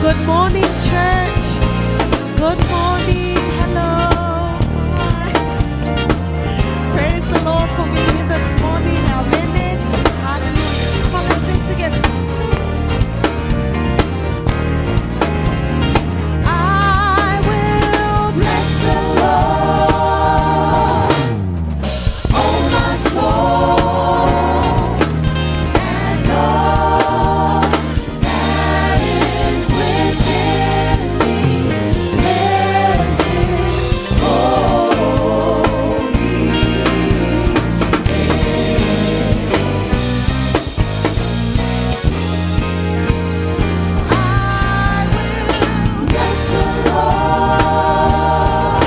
Good morning, church. Good morning. Hello. Hi. Praise the Lord for being here this morning. Amen. Hallelujah. Come on, let's sing together. I will bless the Lord, oh my soul, and all that is within me. Bless His holy name. I will bless the Lord,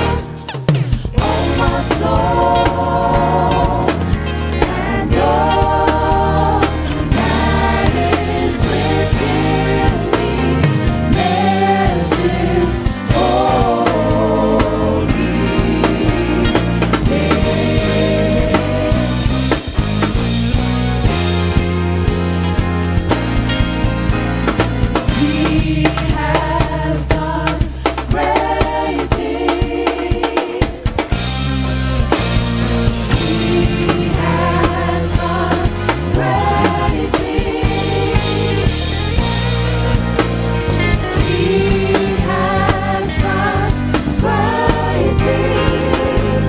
oh my soul, and all that is within me. Bless His holy name. He has done great things. He has done great things. He has done great things.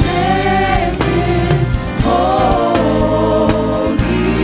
Bless His holy name.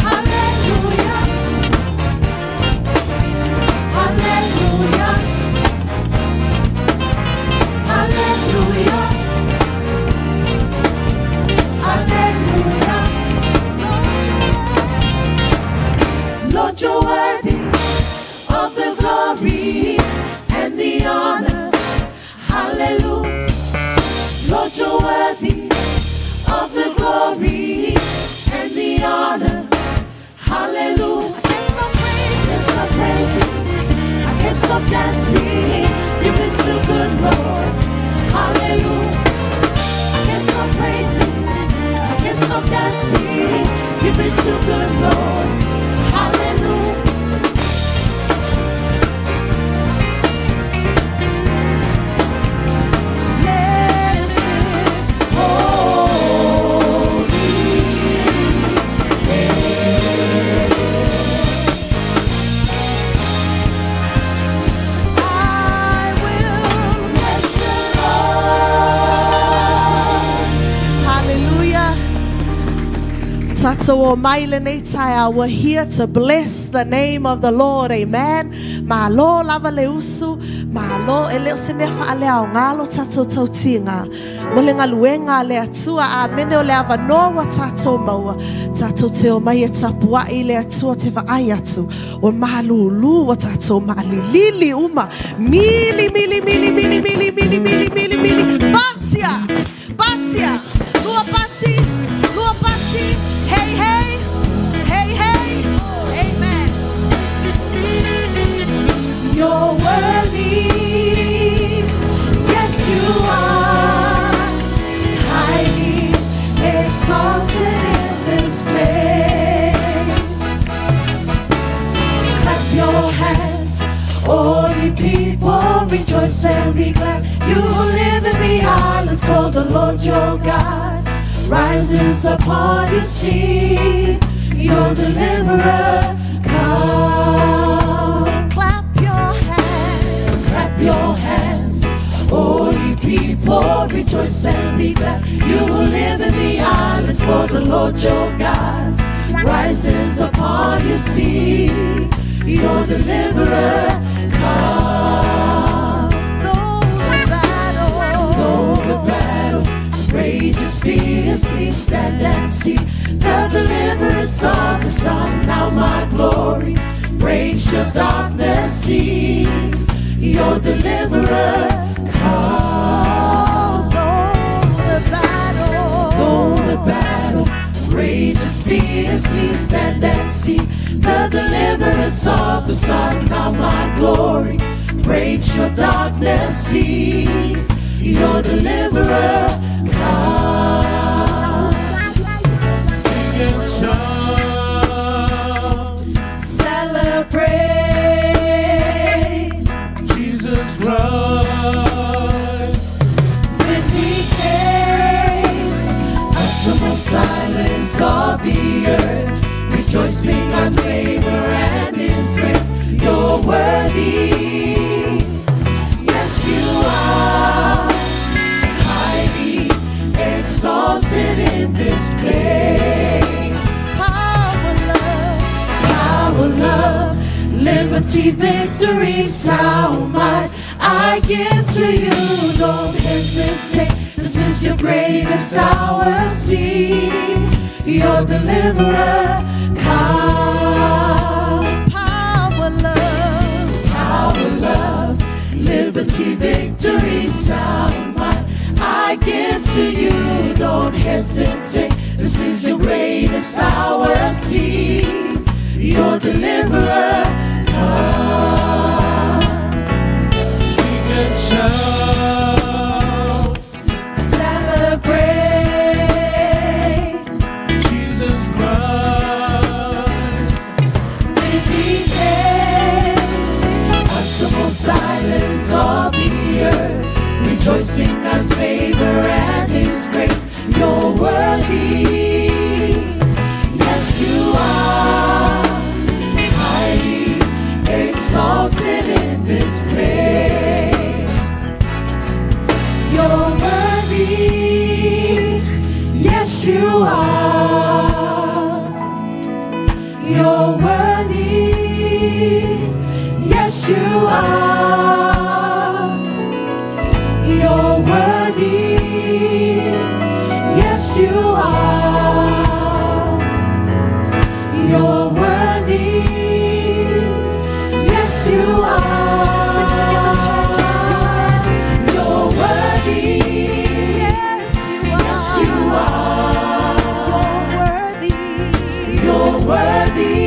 Hallelujah. Hallelujah. Hallelujah. Hallelujah. Lord, you're worthy of the glory and the honor. Hallelujah. Lord, you're worthy of the glory and the honor. Hallelujah. I can't stop praising, can't stop praising. I can't stop dancing. You've been so good, Lord. Hallelujah. I can't stop praising. I can't stop dancing. You've been so good, Lord. Hallelujah. Bless His holy name. I will bless the Lord. Hallelujah. Tatou omai lenei taeao. We're here to bless the name of the Lord. Amen. Malo lava le usu, malo e le o se mea faaleaoga lo tatou tautiga mo le galuega a le Atua. Amene o le avanoa ua tatou maua, tatou te omai e tapuai le Atua te vaai atu ua malūlū ua tatou maalilili uma. Mili, mili, mili, mili, mili, mili, mili, mili, mili. Patia! Patia! Lua pati! Lua pati! Hey, hey! Hey, hey! Amen. You're worthy. Yes, you are. Highly exalted in this place. Clap your hands, all ye people, rejoice and be glad. You who live in the islands, for the Lord your God rises upon you. See your deliverer come. Clap your hands, clap your hands, all ye people, rejoice and be glad. You who live in the islands, for the Lord your God rises upon you. See your deliverer come. Though the battle rages fiercely, stand and see the deliverance of the Son. Now my glory breaks your darkness. See your deliverer come. Though the battle rages fiercely, stand and see the deliverance of the Son. Now my glory breaks your darkness. See your deliverer come. Sing and shout, Celebrate, Jesus Christ. Vindicates uttermost silence of the earth. Rejoicing God's favor and His grace. You're worthy. Yes, you are. Highly exalted in this place. Power, love, power, love, liberty, victory, sound might. I give to you, don't hesitate. This is your greatest hour. See your deliverer come. Power, love, liberty, victory, sound might. I give to you, don't hesitate. This is your greatest hour. See your deliverer come. Sing and shout, Celebrate, Jesus Christ. Vindicates uttermost silence of the earth. Rejoicing God's favor and His grace. You're worthy. Yes, you are. Highly exalted in this place. You're worthy. Yes, you are. You're worthy. Yes, you are. You're worthy. Yes, you are. You're worthy. Yes, you are. Sing together, church. You're worthy. Yes, you are. Yes, you are. You're worthy. You're worthy.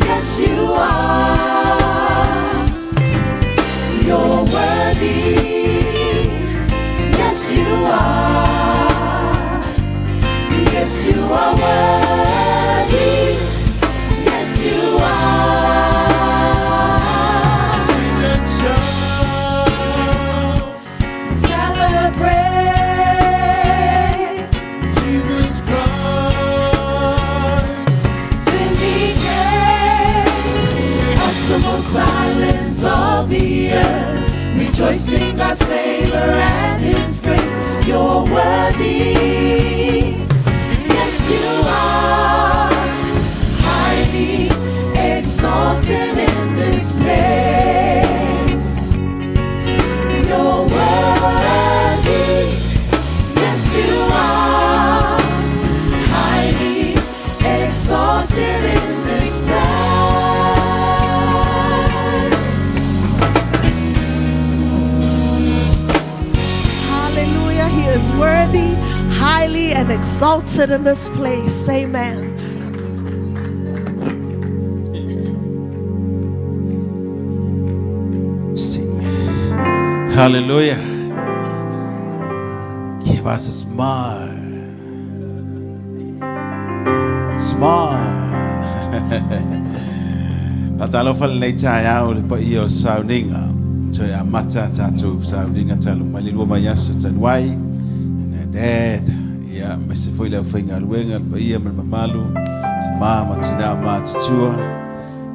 Yes, you are. You're worthy. Yes, you are. Yes, you are worthy. Yes, you are. Sing and shout, Celebrate. Jesus Christ. Vindicates uttermost silence of the earth. Rejoicing God's favor and His grace. You're worthy. Yes, you are highly exalted in this place. You're worthy, yes, you are highly exalted in this place. Hallelujah. He is worthy, highly, and exalted in this place. Amen. Sing. Hallelujah. Give us a smile. Smile. Faatalofa lenei taeao i le paia o le sauniga. Toe amata tatou sauniga talu mai le 2 vaiaso talu ai. Na dad, ia, aemaise foi le aufaigaluega, le paia ma le mamalu, tama ma tinā matutua.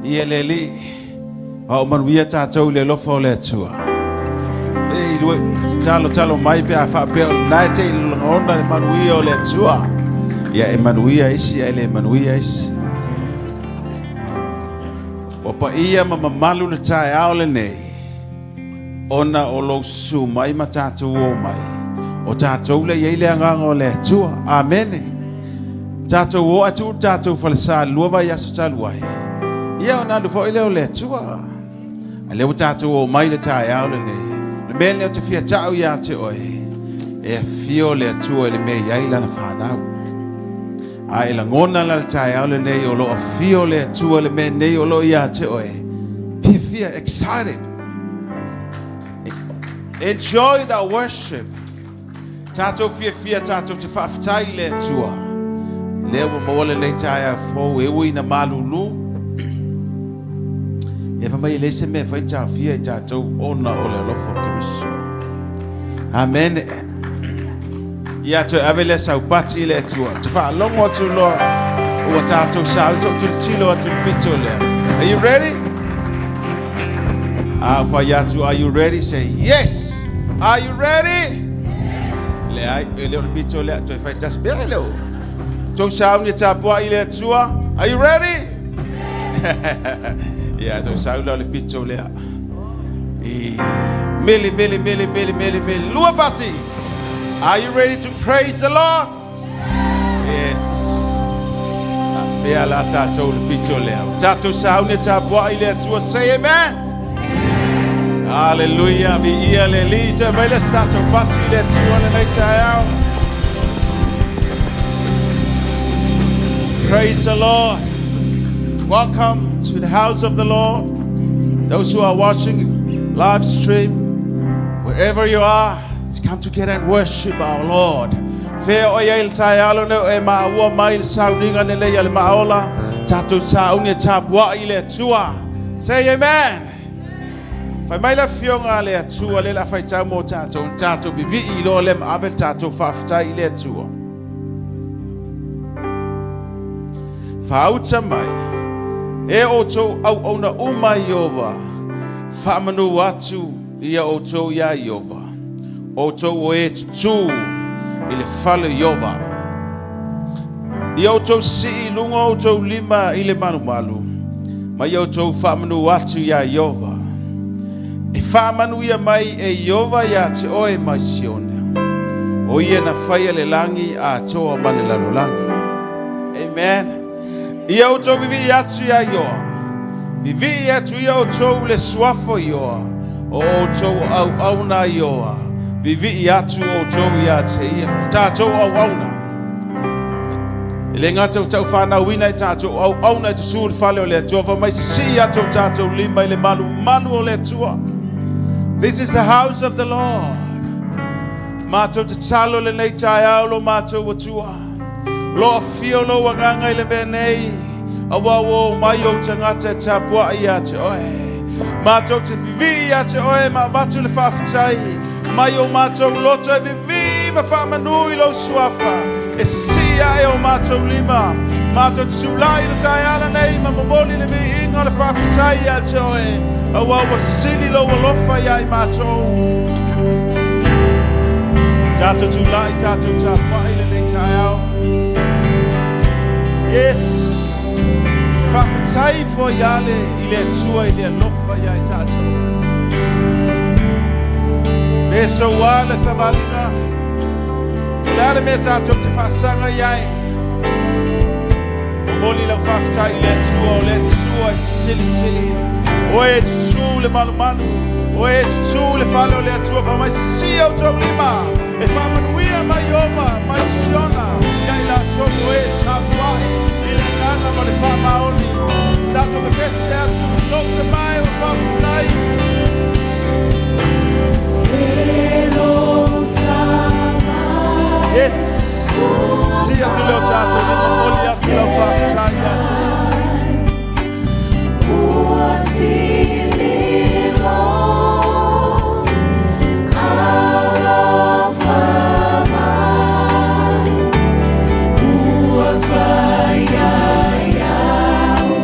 Ia le Alii, a o manuia tatou i le alofa o le Atua. E lue, talo talo mai pe a faapea o lena e te i lagona le manuia o le Atua. Ia e manuia isi ae le manuia isi. Ua paia ma mamalu le taeao lenei, ona o lou susu mai ma tatou o mai. O tatou le i ai le agaga o le Atua. Amene. Tatou o ae tuu le tatou falesa i le 2 vaiaso talu ai. Ia ona alu foi lea o le Atua. A lea ua tatou o mai le taeao lenei. O le mea lenei ou te fia ta'u ia te oe, e afio le Atua i le mea e i ai lana fanau. A e lagona la le taeao lenei o lo o afio le Atua i le mea nei o lo o ia te oe. Fiafia, excited. Enjoy the worship. Tatou fiafia tatou te faafetai i le Atua. Lea ua maua lenei taeao fou e ui ina malulu. Ia fai mai e leai se mea e fai taofia i tatou ona o le alofa o Keriso. Amene. Ia toe ave lea saupati i le Atua. Te faalogo atu loa ua tatou sauni sou tilotilo atu i le pito lea. Are you ready? A fai atu, are you ready? Say yes. Are you ready? Leai, e le o le pito lea, toe fai tasi. Pea le o. Tou sauni e tapuai i le Atua. Are you ready? Ia, tou sauni o le pito lea. I mele, mele, mele, mele, mele, mele. Lua pati. Are you ready to praise the Lord? Yes. Afea la tatou le pito lea. Tatou sauni e tapuai i le Atua. Say amen. Hallelujah. Viia le Alii. Toe mai le tatou pati i le Atua lenei taeao. Praise the Lord. Welcome to the house of the Lord. Those who are watching live stream, wherever you are, let's come together and worship our Lord. Fea o ia i le taeao lenei e maua mai le sauniga lelei a le Maaola, tatou sauni e tapuai i le Atua. Say amen. Fai mai le afioga a le Atua le la faitau mo tatou, tatou vivii i loa le ma ave le tatou faafetai i le Atua. Faauta mai, e outou auauna uma i Ieova, faamanu atu ia outou iā Ieova, outou o e tutū i le fale o Ieova. Ia outou sii i luga o outou lima i le malumalu, ma ia outou faamanu atu iā Ieova. E faamanuia mai e Ieova iā te oe mai Sione, o ia na faia le lagi atoa ma le lalolagi. Amen. Ia outou vivii atu iā Ioa. Vivii atu ia outou le suafa o Ioa, o outou auauna a Ioa. Vivii atu outou iā te ia. O tatou auauna. E le gata ua taufanauina i tatou auauna i te su le fale o le Atua, fai mai sisii atu o tatou lima i le malumalu o le Atua. This is the house of the Lord. Matou tatalo lenei taeao lo matou Atua. Lo afio lou agaga i le mea nei, auā ua o mai ou tagata e tapuai iā te oe. Matou te vivii iā te oe ma avatu le faafetai mai o matou loto e vivii ma faamanu i lou suafa e sisii ae o matou lima. Matou te sulai i le taeao lenei ma momoli le viiga o le faafetai iā te oe, auā ua sili lou alofa iā i matou. Tatou tulai, tatou tapuai lenei taeao. Yes. Te faafetai foi ale i le Atua i le alofa ia i tatou. Pe soua le savaliga. O le a le mea tatou te faasaga i ai. Momoli lau faafetai i le Atua, o le Atua e silisili. O e tutū le malumalu. O e tutū le fale o le Atua fa mai sia o tau lima. E faamanuia mai Ieova mai Siona. Ia i latou o e tapuai i le agaga ma le faamaoni. Tatou pepese atu, lote mai o faafetai. Yes. Sia te leo tatou lima, momoli atu lau faafetai ia te. Ua sililo alofa mai, ua fai ia ia'u.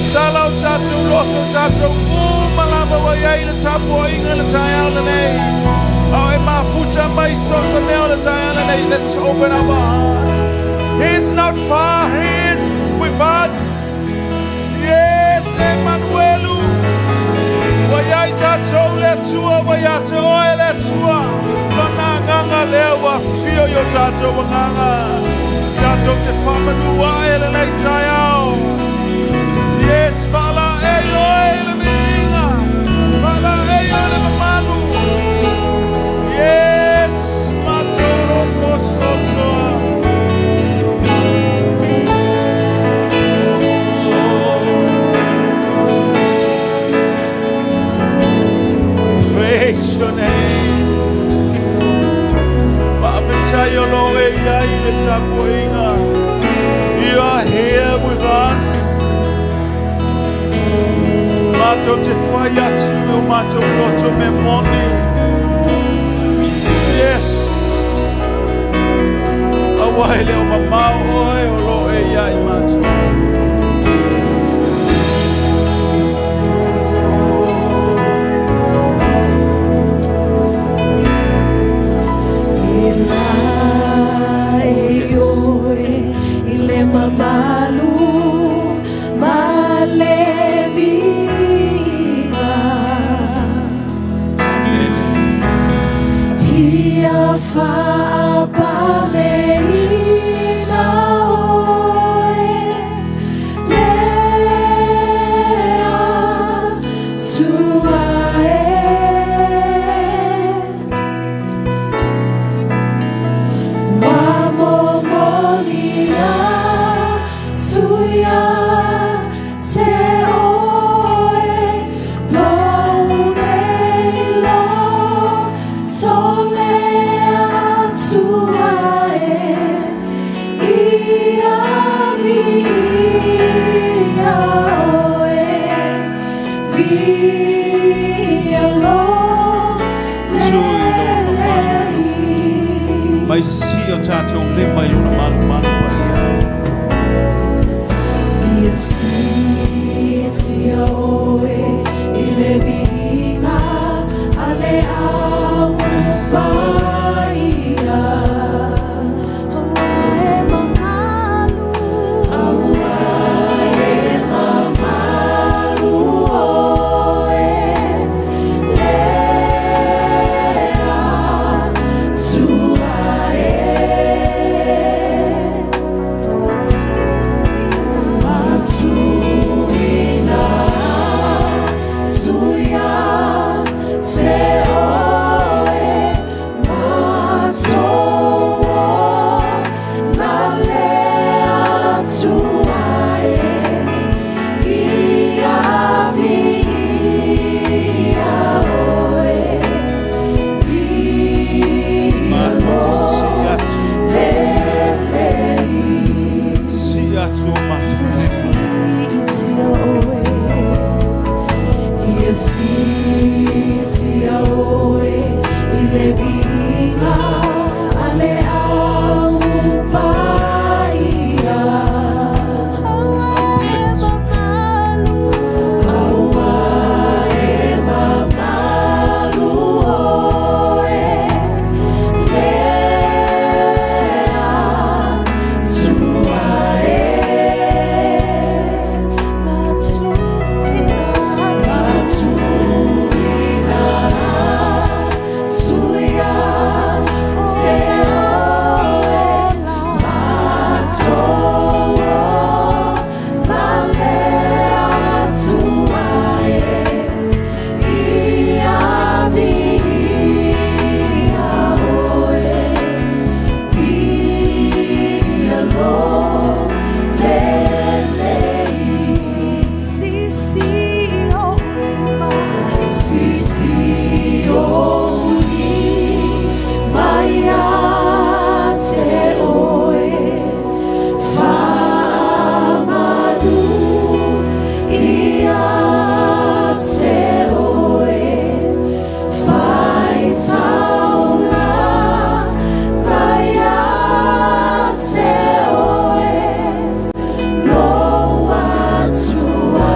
Tatala o tātou loto, tātou uma lava wa iai le tapuaʻiga i le taeao lenei. Ao e mafuta mai so se mea o le taeao lenei. Let's open our hearts. He's not far, he is with us. Yes, Emmanuelu. Ua iai tātou le Atua, ua ia te oe le Atua. Lona agaga lea ua afio i o tātou agaga. Tātou te faamanu ae lenei taeao. Yes, faalaei oe i le viiga. Faalaei oe le mamalu. Yes, matoro kosotoa. Praise your name. Faafetai o lo o e iai i le tapuaiga. You are here with us. Matou te fai atu i o matou loto mea moni. Yes. Auā e le o mamao oe o lo o e iai matou. E laei oe i le mamalu ma le viiga. Ia faapaleina oe le Atua e. Ua momoli atu ia te oe lou nei loto le Atua e. Ia viia oe, viia lo lelei. Mai sisii o tātou lima i lona malumalu paia. Ia siitia oe i le viiga a le Au Paia. Auā e mamalu. Auā e mamalu oe le Atua e. Matuina atu ia te oe matou ola le Atua e. Ia viia oe, viia Matou te sisii atu. lelei. Sisii atu o matou lima. Siitia oe. Ia siitia oe i le viiga a le Au Paia. Auā e mamalu. Auā e mamalu oe le Atua e. Matuina atu. Matuina atu ia te oe matou ola le Atua e. Ia viia oe, viia lo lelei. Sisii ou lima. Sisii ou lima ia te oe, faamanu ia te oe, faitaulaga ia te oe, lou Atua.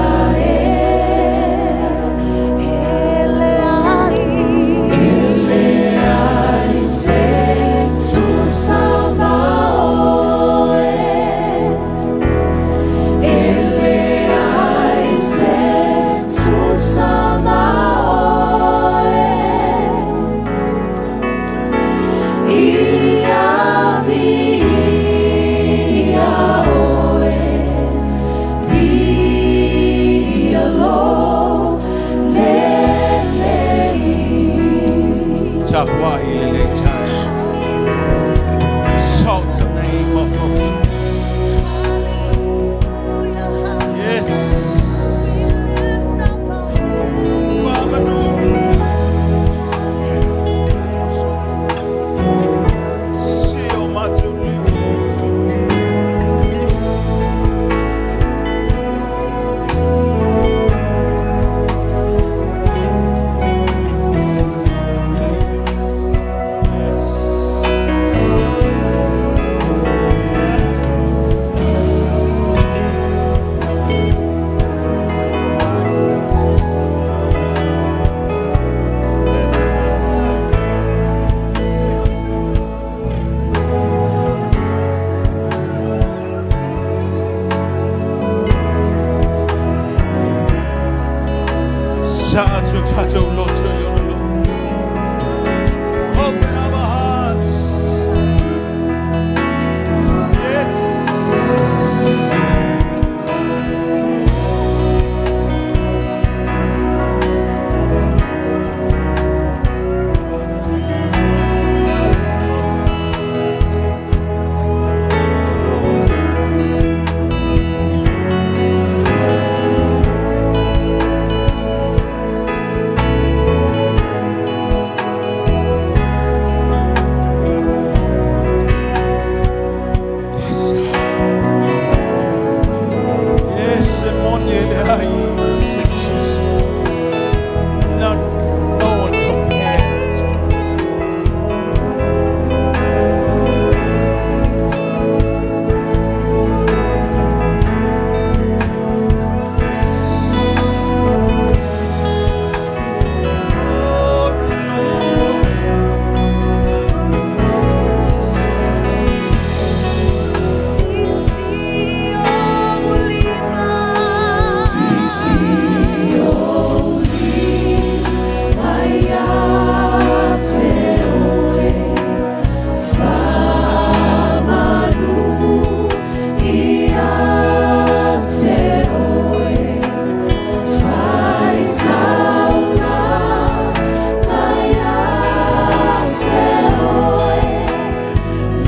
Sa'a atu o tatou loto i ona alofa. Open our hearts. Yes. Yes, Lord. Yes, e moni e le ai, se Jesus. None, no one compares. Glory, Lord. Sisi o lima. Sisi o lima ia te oe Faamanu ia te oe Faitaulaga ia te oe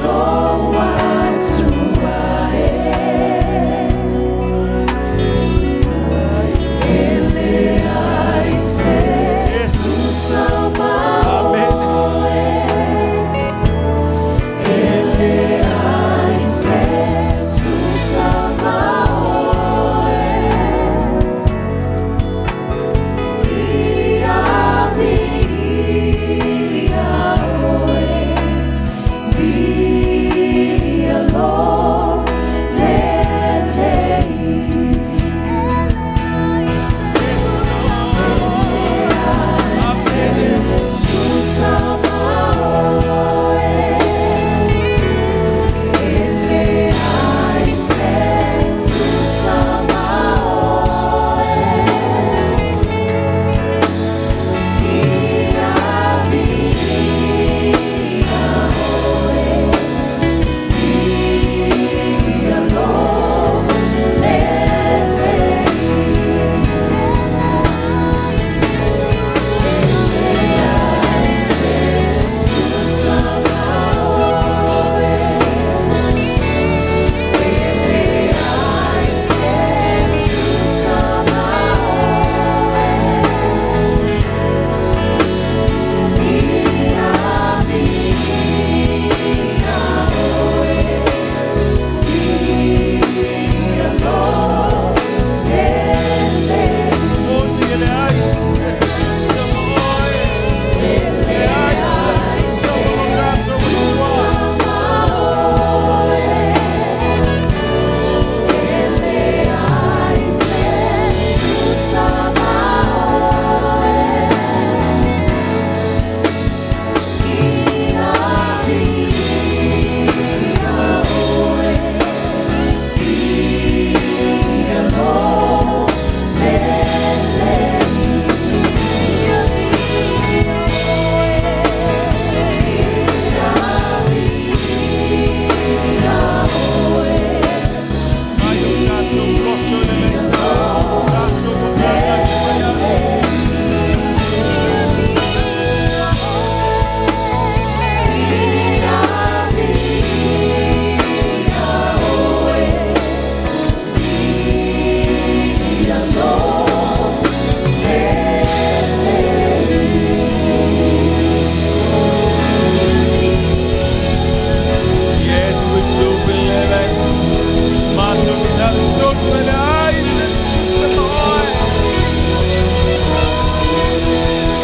Lou Atua e E leai se Yes. tusa ma Amen. oe E leai se tusa ma oe Ia viia oe Viia lo lelei E leai se tusa ma Tusa ma oe E leai se tusa ma oe Ia viia oe Viia lo lelei E leai se tusa ma oe E leai se tusa ma oe Ia viia oe Viia lo lelei Moni e le ai, se tusa ma oe. E leai se tusa ma oe E leai se tusa ma oe Ia viia oe Viia lo lelei Ia viia oe. Ia viia oe Mai o tatou loto i le tatou whakanga ki mai Ia viia oe. Ia viia oe Viia lo lelei Yes, we do believe it. Matou talitonu e leai se tusa ma oe.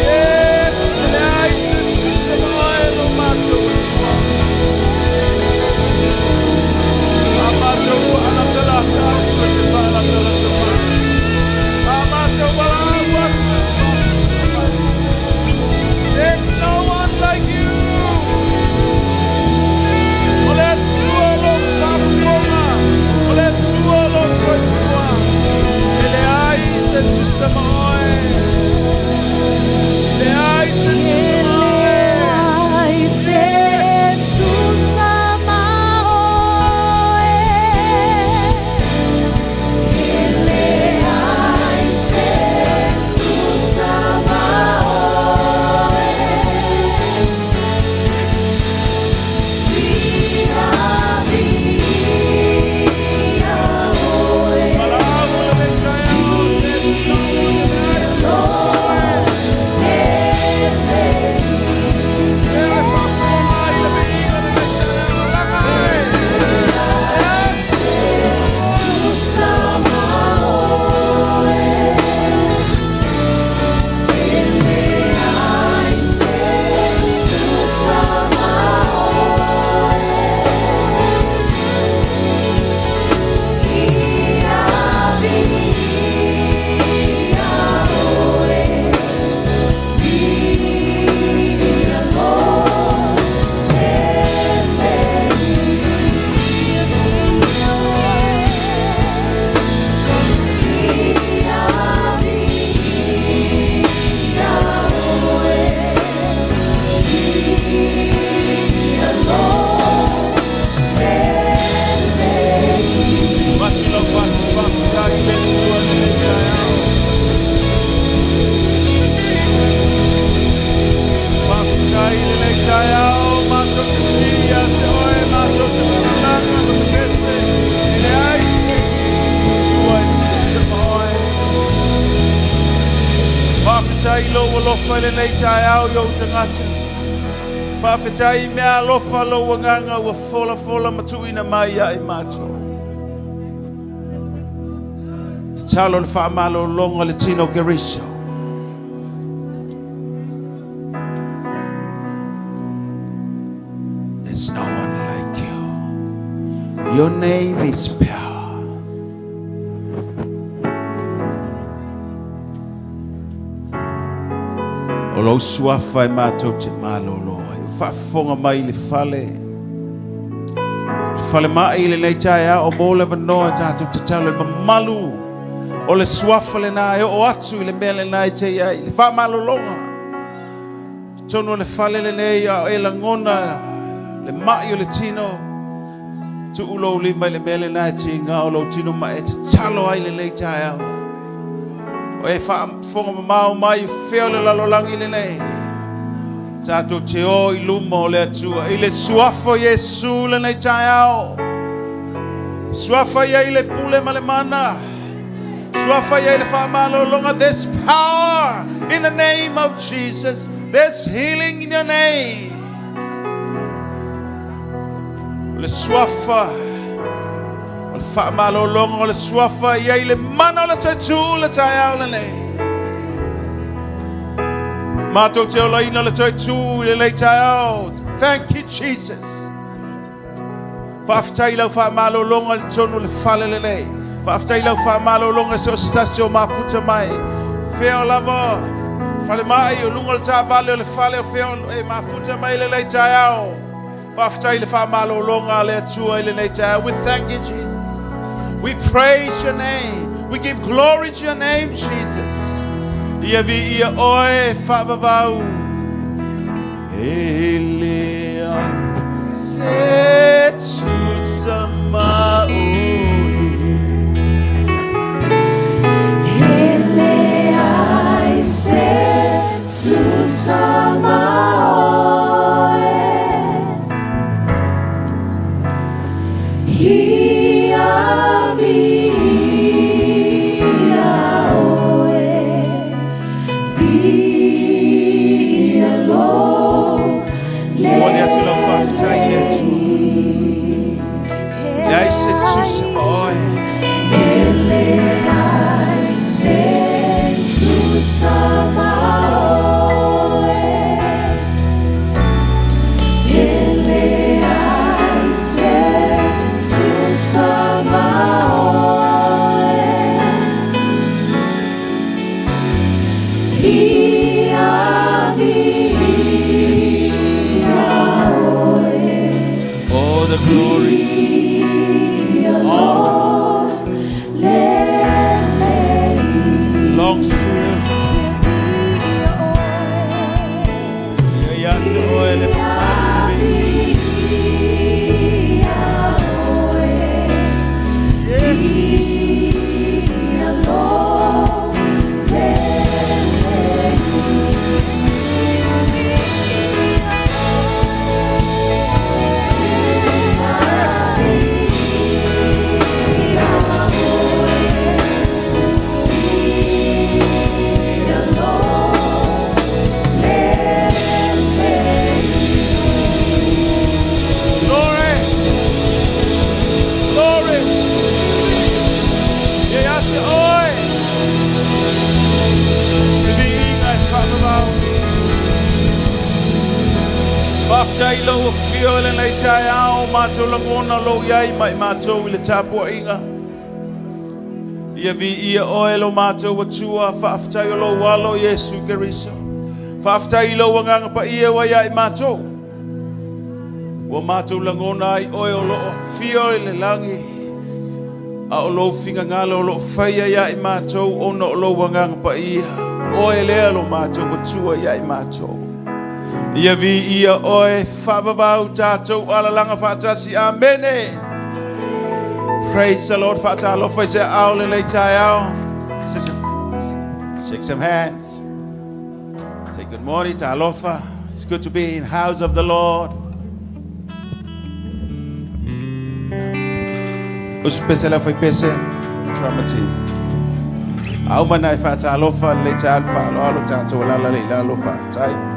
Yes, e leai se tusa ma oe lo matou Atua. A matou faalatalata atu e te faalatalata mai. A matou valaau atu e te mai. There's no one like you. O le Atua o lo faafofoga, o le Atua o lo soifua. E leai se tusa ma oe. Faafetai i lou alofa i lenei taeao i ou tagata. Faafetai i mea alofa lou agaga ua folafola ma tuuina mai ia i matou. Tatalo le faamalologa le tino Keriso. There's no one like you. Your name is power. O lou suafa e matou te malolo ai. Ua faafofoga mai i le fale. Le falemai i lenei taeao mo le avanoa e tatou tatalo i mamalu o le suafa lena e oo atu i le mea lena e te i ai. Le faamalologa. Totonu o le fale lenei a o e lagona le mai o le tino. Tuu lou lima i le mea lena e tiga o lou tino ma e tatalo ai lenei taeao. O e faafofoga mamao mai i fea o le lalolagi lenei. Tatou te o i luma o le Atua i le suafa o Iesu lenei taeao. Suafa ia i le pule ma le mana. Suafa ia i le faamalologa. There's power in the name of Jesus. There's healing in your name. O le suafa o le faamalologa o le suafa ia i le mana o le taitū le taeao lenei. Matou te olaina le taitū i lenei taeao. Thank you, Jesus. Faafetai i lau faamalologa i totonu o le fale lenei. Faafetai i lau faamalologa i so o se tasi o mafuta mai. Fea o lava falemai o luga o le taavale o le fale o fea o e mafuta mai i lenei taeao. Faafetai i le faamalologa a le Atua i lenei taeao. We thank you, Jesus. We praise your name. We give glory to your name, Jesus. Ia viia oe faavavau. E leai se tusa ma oe. E leai se tusa ma oe. Ia viia oe, viia lo Momoli atu lau faafetai i le Atua. Leai se tusa ma oe. E leai se tusa ma oe. E leai se tusa ma oe. Ia viia oe. Oh, the glory. Ia lo le Belongs to you. Ia ia te oe le mamalu. Ia oe. Yes. Ia lo le. Glory. Glory. Ia ia te oe. Le viiga e faavavau. Faafetai i lou afio i lenei taeao matou lagona lou iai mai matou i le tapuaiga. Ia viia oe lo matou Atua, faafetai o lou alo Iesu Keriso. Faafetai i lou agaga paia ua ia i matou. Ua matou lagona ai oe o loo afio i le lagi. A o lou finagalo o loo faia ia i matou ona o lou agaga paia. Oe lea lo matou Atua ia i matou. Ia viia oe faavavau tatou alalaga faatasi. Amene. Praise the Lord. Faatalofa i se ao lenei taeao. Shake some hands. Say good morning, talofa. It's good to be in house of the Lord. Usu pese le fai pese. Drama team. A uma ona e faatalofa lelei taeao le faaaloalo tatou alaala lea i lalo faafetai.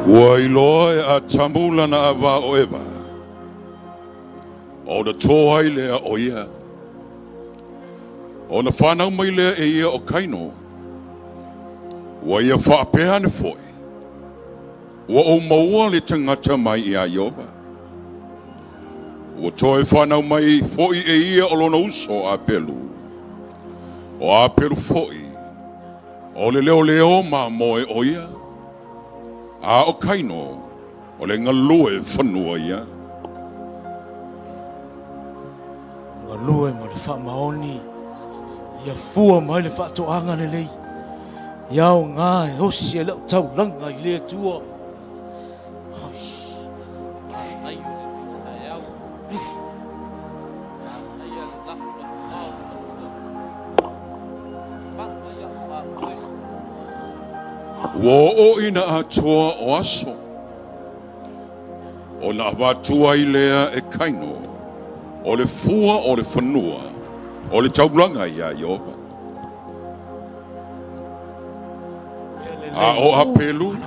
Ua iloa e Atamu lana avā o Eva, ona tō ai lea o ia. Ona whanau mai lea e ia o Kaino. Ua ia faapea ane foi, Ua ou maua le tagata mai iā Ieova. Ua toe whanau mai foi e ia o lona uso o Apelu. O Apelu foi, o le leoleo mamoe o ia, a o Kaino, o le galue fanua ia. Galue ma le faamaoni ia fua mai le faatoaga lelei ia aoga e osi ai lau taulaga i le Atua. Ua oo ina atoa o aso, ona avatu ai lea e Kaino o le fua o le fanua o le taulaga iā Ieova. A o Apelu,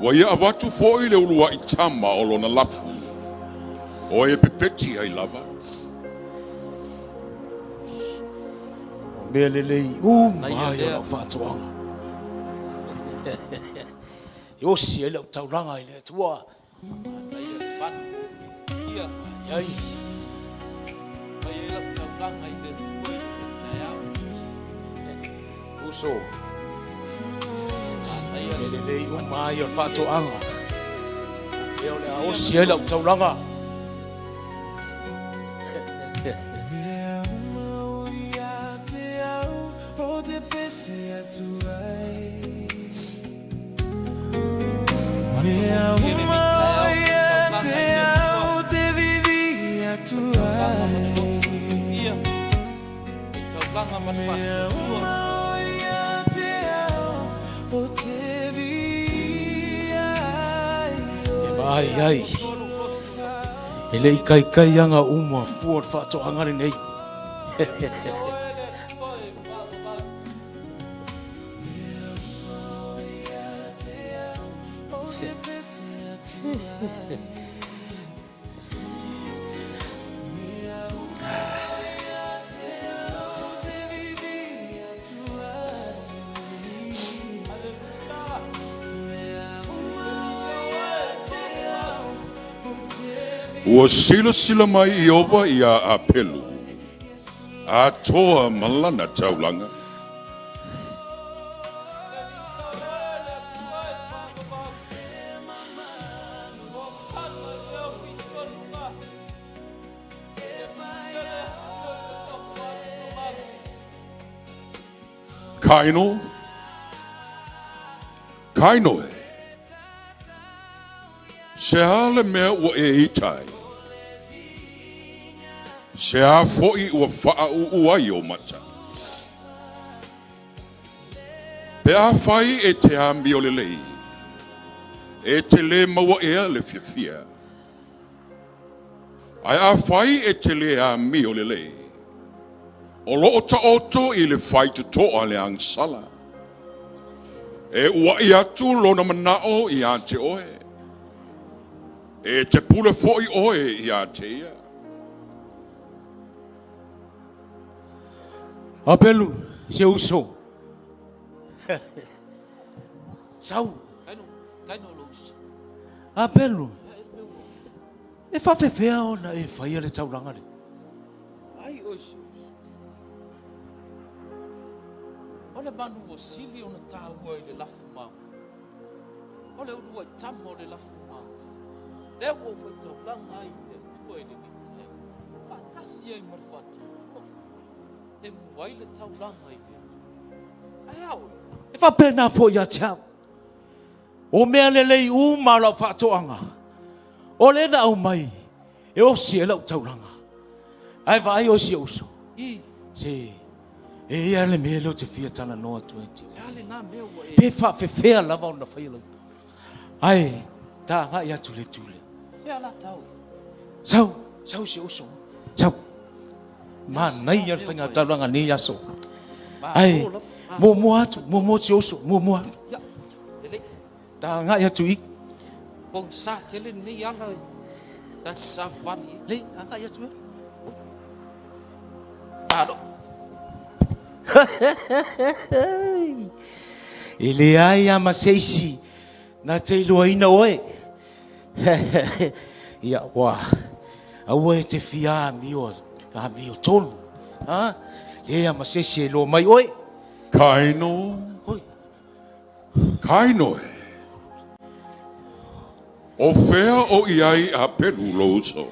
ua ia avatu foi le uluai tama o lona lafu, o e pepeti ai lava. O mea lelei uma ai o lau faatoaga. E osi ai lau taulaga i le Atua. Ai. Uso. Mea lelei uma ai o le faatoaga. Ea o le a osi ai lau taulaga. Te vaai ai, e le i kaikai anga uma fua o le faatoaga lenei. Ua silasila mai Ieova iā Apelu, atoa ma lana taulaga. Kaino, Kaino e, se a le mea ua e ita ai? Se a foi ua faauu ai ou mata? Pe afai e te amio lelei, e te lē maua ea le fiafia. Ae afai e te lē amio lelei, o lo o taoto i le faitotoa le agasala. E uaʻi atu lona manaʻo iā te oe. E te pule foi oe iā te ia. Apelu, si ou uso. Sau. Apelu, e faafefea ona e faia le taulaga le? Ai oe si uso. O le manu ua sili ona taua i le lafu mau. O le uluai tama o le lafu mau. Lea ua ou faitaulaga ai i le Atua i lenei taeao, faatasi ai ma le faatuatua, e mua ai le taulaga i le Atua. Ae a oe? E faapena foi ia te au. O mea lelei uma o lau faatoaga, o lea na aumai e osi ai lau taulaga. Ae vaai oe si ou uso, se e i ai le mea lea ou te fia talanoa atu ai te oe. Pe faafefea lava ona faia lau Ae ta agai atu le itu lea. Fea la tau? Sau, sau si uso. Sau. Manaia le faiga taulaga nei aso. Ae muamua atu, muamua si uso, muamua. Lelei. Ta agai atu i. Pogisa tele lenei ala ta te savavali ai. Lei, agai atu e. Malo. E leai lava ma se isi na te iloaina oe. Ia, ua, aua e te fia amio, amio tonu. Ha? Leai lava ma se isi e iloa mai oe. Kaino, Oi. Kaino e. O fea o i ai Apelu lou uso?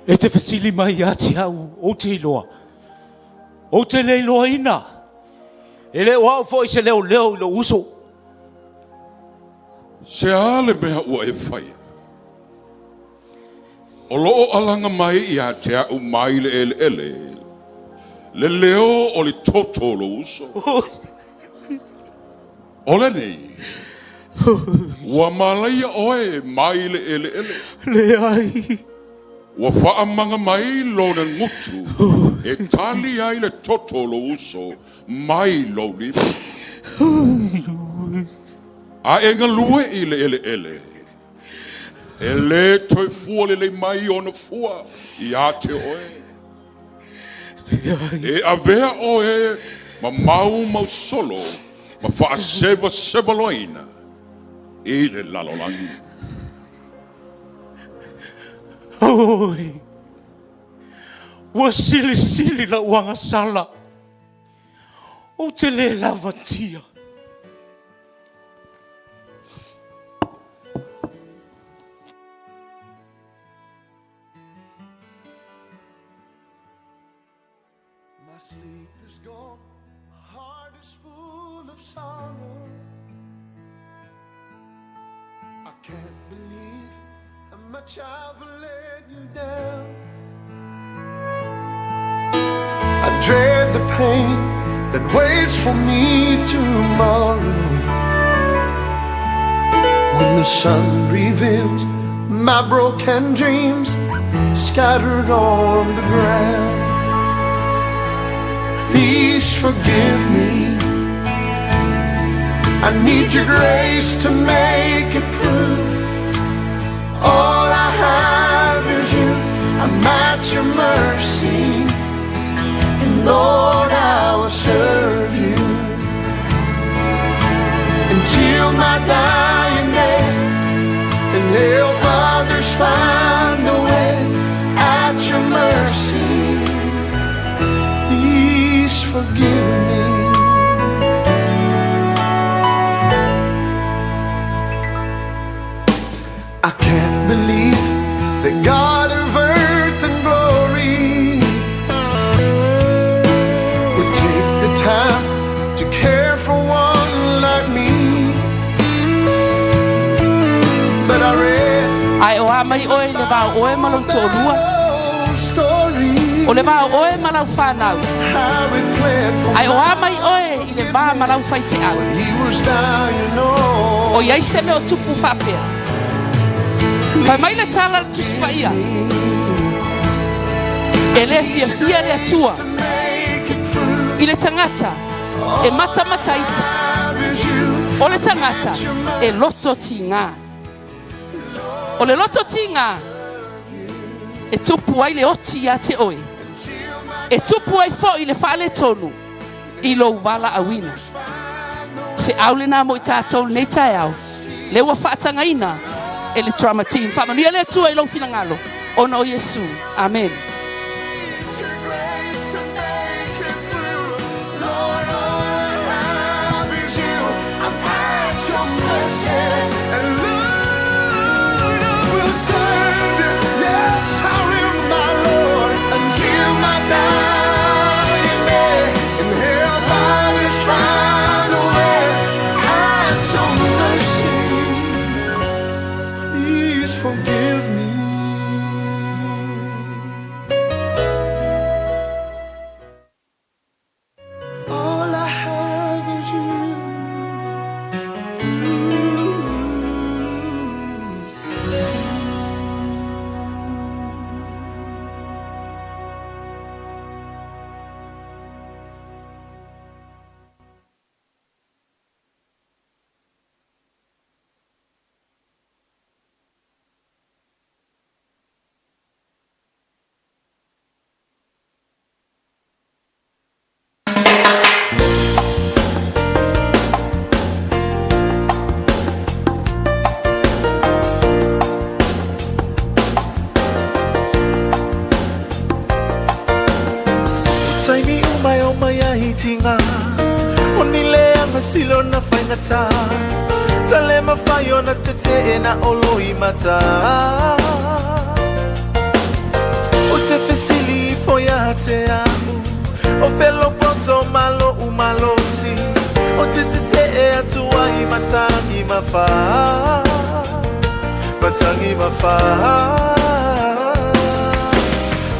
E te fesili mai ia te au, ou te iloa. Ou te le iloaina. E le o au foi se leoleo i lou uso. Se a le mea ua e faia? O lo o alaga mai ia te au mai le eleele le leo o le toto o lou uso. O lenei, ua malaia oe mai le eleele. Leai. Ua faamaga mai lona gutu e tali ai le toto o lou uso mai lou lima. A e galue i le eleele, e lē toe fua lelei mai ona fua ia te oe. E avea oe ma maumausolo ma faasevasevaloaina i le lalolagi. Oi, ua silisili lau agasala. Ou te le lavatia. My sleep is gone, my heart is full of sorrow. I can't believe how much I've let you down. I dread the pain that waits for me tomorrow. When the sun reveals my broken dreams scattered on the ground. Please forgive me. I need your grace to make it through. All I have is you. I'm at your mercy. And Lord, I will serve you until my dying day and help others find the way at your mercy. Please forgive me. I can't believe the God of earth and glory would take the time to care for one like me. But I read Ae o a mai oe i le va o oe ma lou toalua. old story O le va o oe ma lau fanau. how he pled for Ae o a mai oe i le va ma lau faifeau. he was dying on. O i ai se mea o tupu faapea. Fai mai le tala a le Tusi Paia. E le fiafia le Atua To make it through. i le tagata e matamata ita. Is you. O le tagata e loto tigā. O le loto tigā e tupu ai le oti ia te oe. E tupu ai foi le faaletonu i lou valaauina. Feau lenā mo i tatou lenei taeao. Le ua faatagaina e le drama team. Faamanuia le Atua i lou finagalo. Ona o Iesu. Amen. Your grace to make it through. Lord, all I have is you. I'm at your mercy. And Lord, I will serve you. Yes, I will, my Lord, until my dying day. And help others find the way. At your mercy. Please forgive me. tigā O ni leaga sili ona faigata Ta le mafai ona tetee na o loimata Ou te fesili ifo ia te au O fea lou poto ma lo'u malosi Ou te tetee atu ai i matagi ma fā Matagi ma fā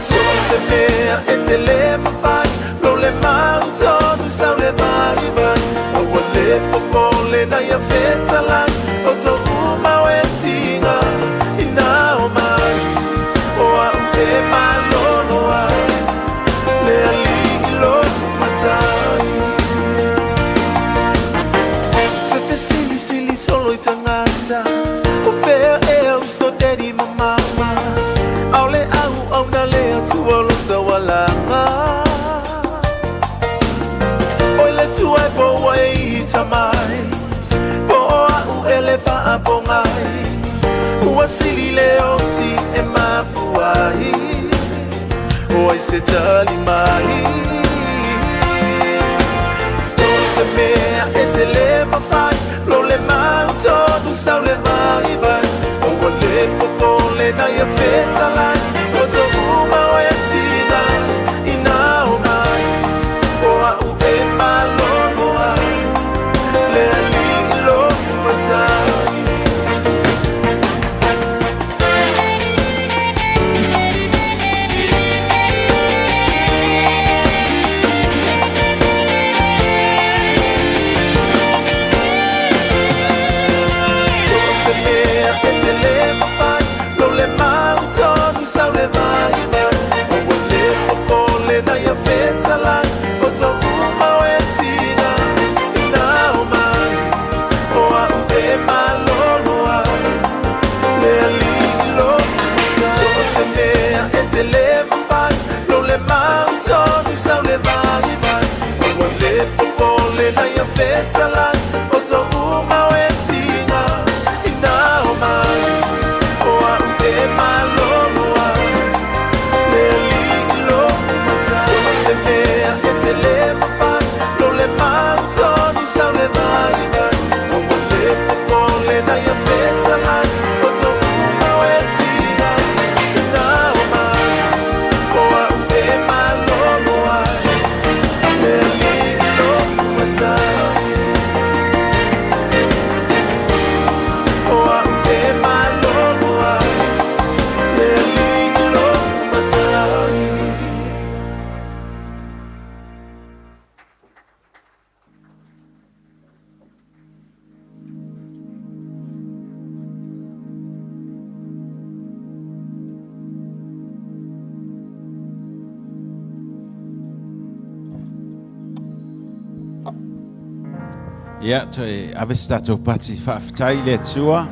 So o se mea e te le mafai Lo le mautonu sau le vaivai Aua le popole na ia fetalai O tou mau e tiga ina o mai O a'u e malolo ai Le Alii i lo'u matai Te fesilisili solo i tagata O fea ea uso daddy ma mama Aole auauna le Atua o lou taualaga Oi le tuai po ua e ita mai Po o a'u e le faapogai Ua sili le oti e mapu ai O ai se tali mai O se mea e te le mafai Lo le mautonu sau le vaivai Aua le popole na ia fetalai O tou mau e tiga ina o mai O a'u e malolo ai Le Alii i lo'u matai. So o se mea e te le mafai Lo le mautonu sau le vaivai Aua le popole na ia fetalai O tou mau e tiga ina o mai O a'u e malolo ai Le Alii i lo'u matai So o se mea e te le mafai Lo le mautonu sau le vaivai Aua le popole na ia fetalai O tou mau e tiga ina o mai O a'u e malolo ai Le Alii i lo'u matai So o se mea e te le mafai Lo le mautonu sau le vaivai Aua le popole na ia fetalai O tou mau e tiga ina o mai O a'u e malolo ai Le Alii i lo'u matai O a'u e malolo ai Le Alii i lo'u matai. Ia, toe ave se tatou pati faafetai i le Atua.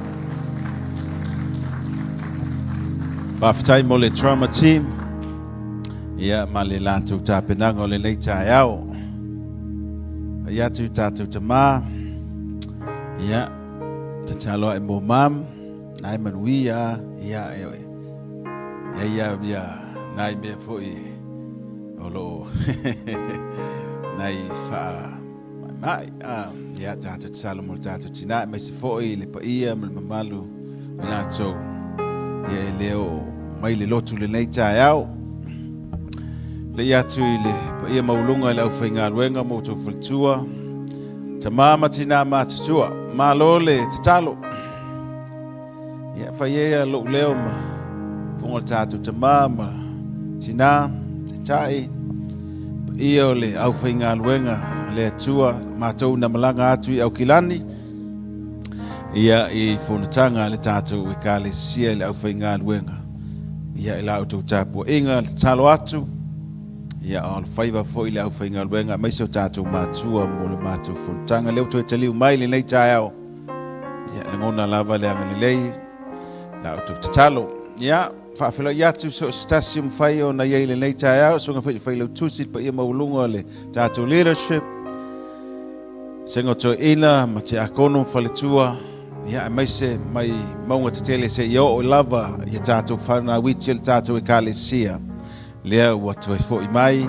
Faafetai mo le drama team. Ia, ma le latou tapenaga o lenei taeao. Pai atu i tatou tamā. Ia, tatalo ae mo mam. Nai manuia, ia, e oe. Ia, ia, ia, nai mea foi o lo o nai wha mai, a, ia, tātou tatalo mo le tātou tinā, aemaise foi le paia ma le mamalu o latou. Ia, e le oo mai le lotu lenei taeao. Lei atu i le paia maualuga i le aufaigaluega ma outou faletua, tama ma tinā matutua, malo le tatalo. Ia, fai ia lou leo ma fofoga o le tatou tama ma tinā, taitai, paia o le aufaigaluega a le Atua, matou na malaga atu i Aukilani, ia i fonotaga a le tatou Ekalesia i le aufaigaluega. Ia, i la outou tapuaiga, le tatalo atu, ia, a o le faiva foi le aufaigaluega, aemaise o tatou matua mo le matou fonotaga. Lea ua toe taliu mai lenei taeao, Ia, lagona lava le agalelei, la outou tatalo. Ia, faafeiloai atu so o se tasi o mafai ona i ai i lenei taeao, susuga foi i le Failautusi, le paia maualuga o le tatou leadership, Senga Toeaina ma Tiakono ma Faletua, ia, aemaise mai mauga tetele seia oo lava ia tatou fanauiti o le tatou Ekalesia. Lea ua toe foi mai,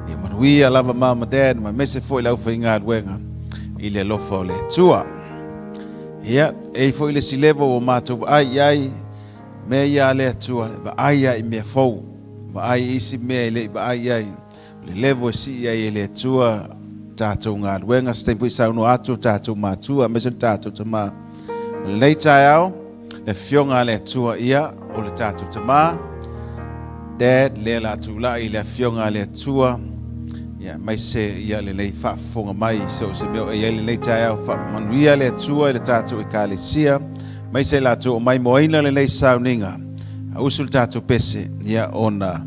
ia manuia. Manuia lava mom ma dad ma aemaise foi le aufaigaluega i le alofa o le Atua. Ia, e i ai foi le isi level ua matou vaai i ai, mea ia a le Atua, e vaai lava i mea fou, vaai i isi mea e le i vaai i ai. O le level e sii ai e le Atua tatou galuega, se taimi foi saunoa atu o tatou matua aemaise o tatou tama. O lenei taeao, le afioga a le Atua ia, o le tatou tama, Dad, lea la tulai le afioga a le Atua, ia aemaise ia lenei faafofoga mai so o se mea o e i ai lenei taeao. Faamanuia le Atua i le tatou ekalesia, aemaise latou o maimoaina lenei sauniga. A usu le tatou pese, ia ona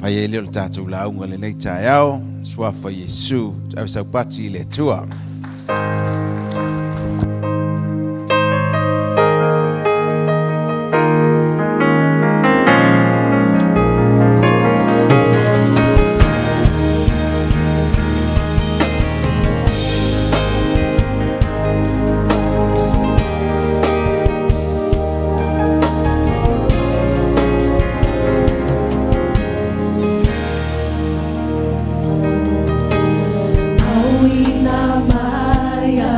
fai ai lea o le tatou lauga lenei taeao. Suafa Iesu, ave saupati i le Atua. Auina mai.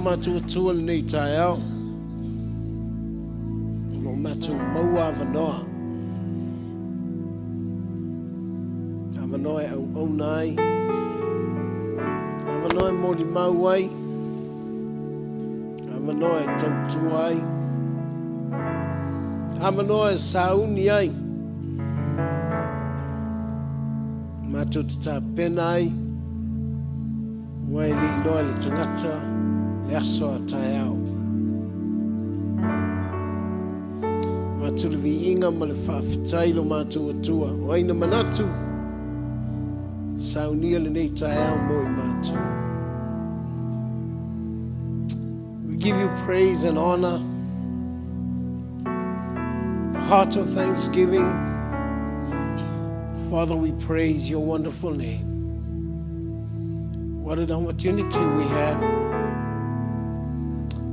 matou Atua i lenei taeao, o lo o matou maua avanoa, avanoa e auauna ai, avanoa e molimau ai, avanoa e tautua ai, avanoa e sauni ai, matou te tapena ai, Ua e le iloa e le tagata le aso a taeao. Matou le viiga ma le faafetai lo matou Atua. O ai na manatu, saunia lenei taeao mo i matou. We give you praise and honor. The heart of thanksgiving. Father, we praise your wonderful name. What an opportunity we have.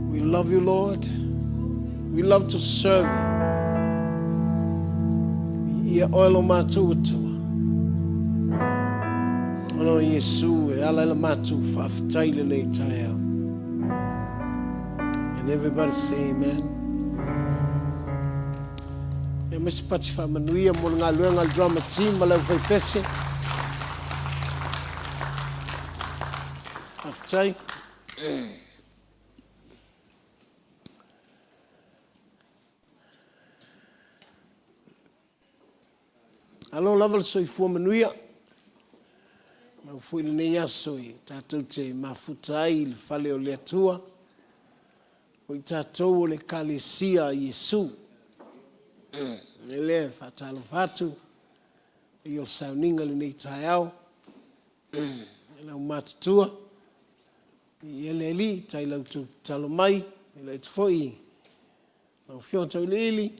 We love you, Lord. We love to serve you. Ia oe lo mātou Atua. Ona o Iesu e ala i la mātou faafetai lenei taeao. And everybody say amen. Ia me se pati whaamanuia mo le galuega a le drama team ma le aufaipese. Faafetai. Alo lava le soifua manuia. Mau foi lenei aso e tatou te mafuta ai i le fale o le Atua. O i tatou o le Ekalesia a Iesu. E lea e faatalofa atu i o le sauniga lenei taeao. E lau matutua, i ele alii, tai lau tatalo mai, e le atu foi Lau Afioga Tauiliili,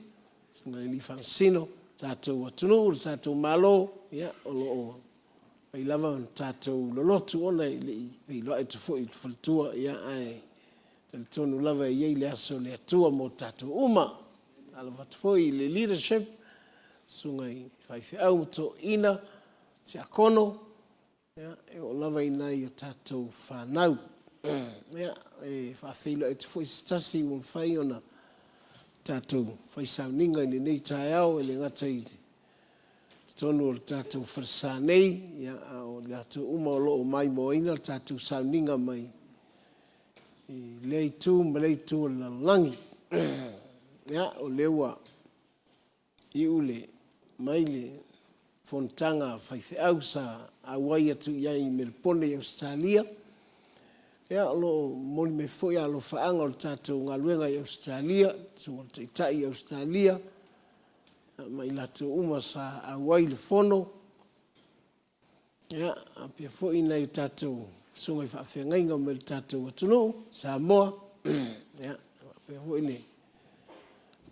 Susuga i le Alii Faamasino, tatou atunuu, le tatou Malo, ia, o lo o fai lava ona tatou lolotu ona e le i feiloai atu foi i le faletua, ia, ae talitonu lava e i ai le aso o le Atua mo tatou uma. Tatalo atu foi i le leadership, susuga i faifeau ma toeaiina, siakono, Ia, e oo lava i nai a tatou fanau. Ia, e faafeiloai atu foi se tasi ua mafai ona tatou fai sauniga i lenei taeao, e le gata i totonu o le tatou falesa nei, ia, a o i latou uma o lo o maimoaina le tatou sauniga mai i lea itu ma lea itu o le lalolagi. Ia, o lea ua Iu le mai le fonotaga a faifeau sa auai atu i ai i Melepone i Ausetalia. Ia, o lo o momoli mai foi alofaaga o le tatou galuega i Ausetalia, susuga i le Taitai i Ausetalia, ma i latou uma sa auai i le fono. Ia, faapea foi nai o tatou susuga i faafeagaiga mai le tatou atunuu, Samoa, ia, faapea foi le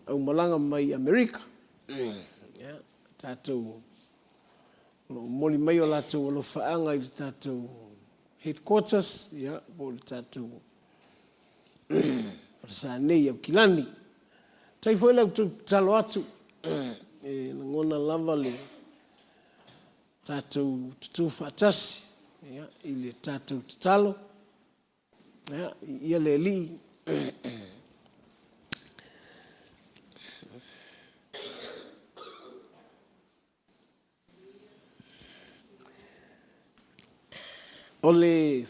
aumalaga mai Amerika. Ia, tatou o lo o momoli mai o latou alofaaga i le tatou headquarters, ia, po o le tatou falesa nei i Aukilani. Faafetai foi la outou tatalo atu, e lagona lava le tatou tutu faatasi i le tatou tatalo, viia le Alii. O le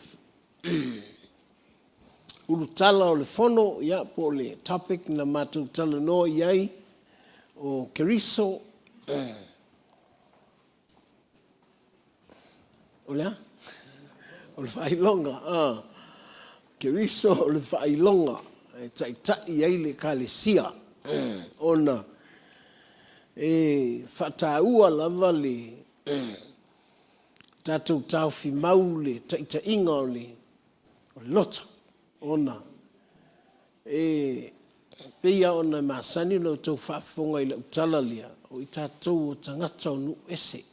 ulutala o le fono, ia, po o le topic na matou talanoa i ai, o Keriso. O le a? O le faailoga, a. Keriso o le faailoga e taitai ai le Ekalesia, ona e faataua lava le tatou taofi mau le taitaiga o le loto, ona E pei lava ona masani ona outou faafofoga i lau tala lea, o i tatou o tagata o nuu ese.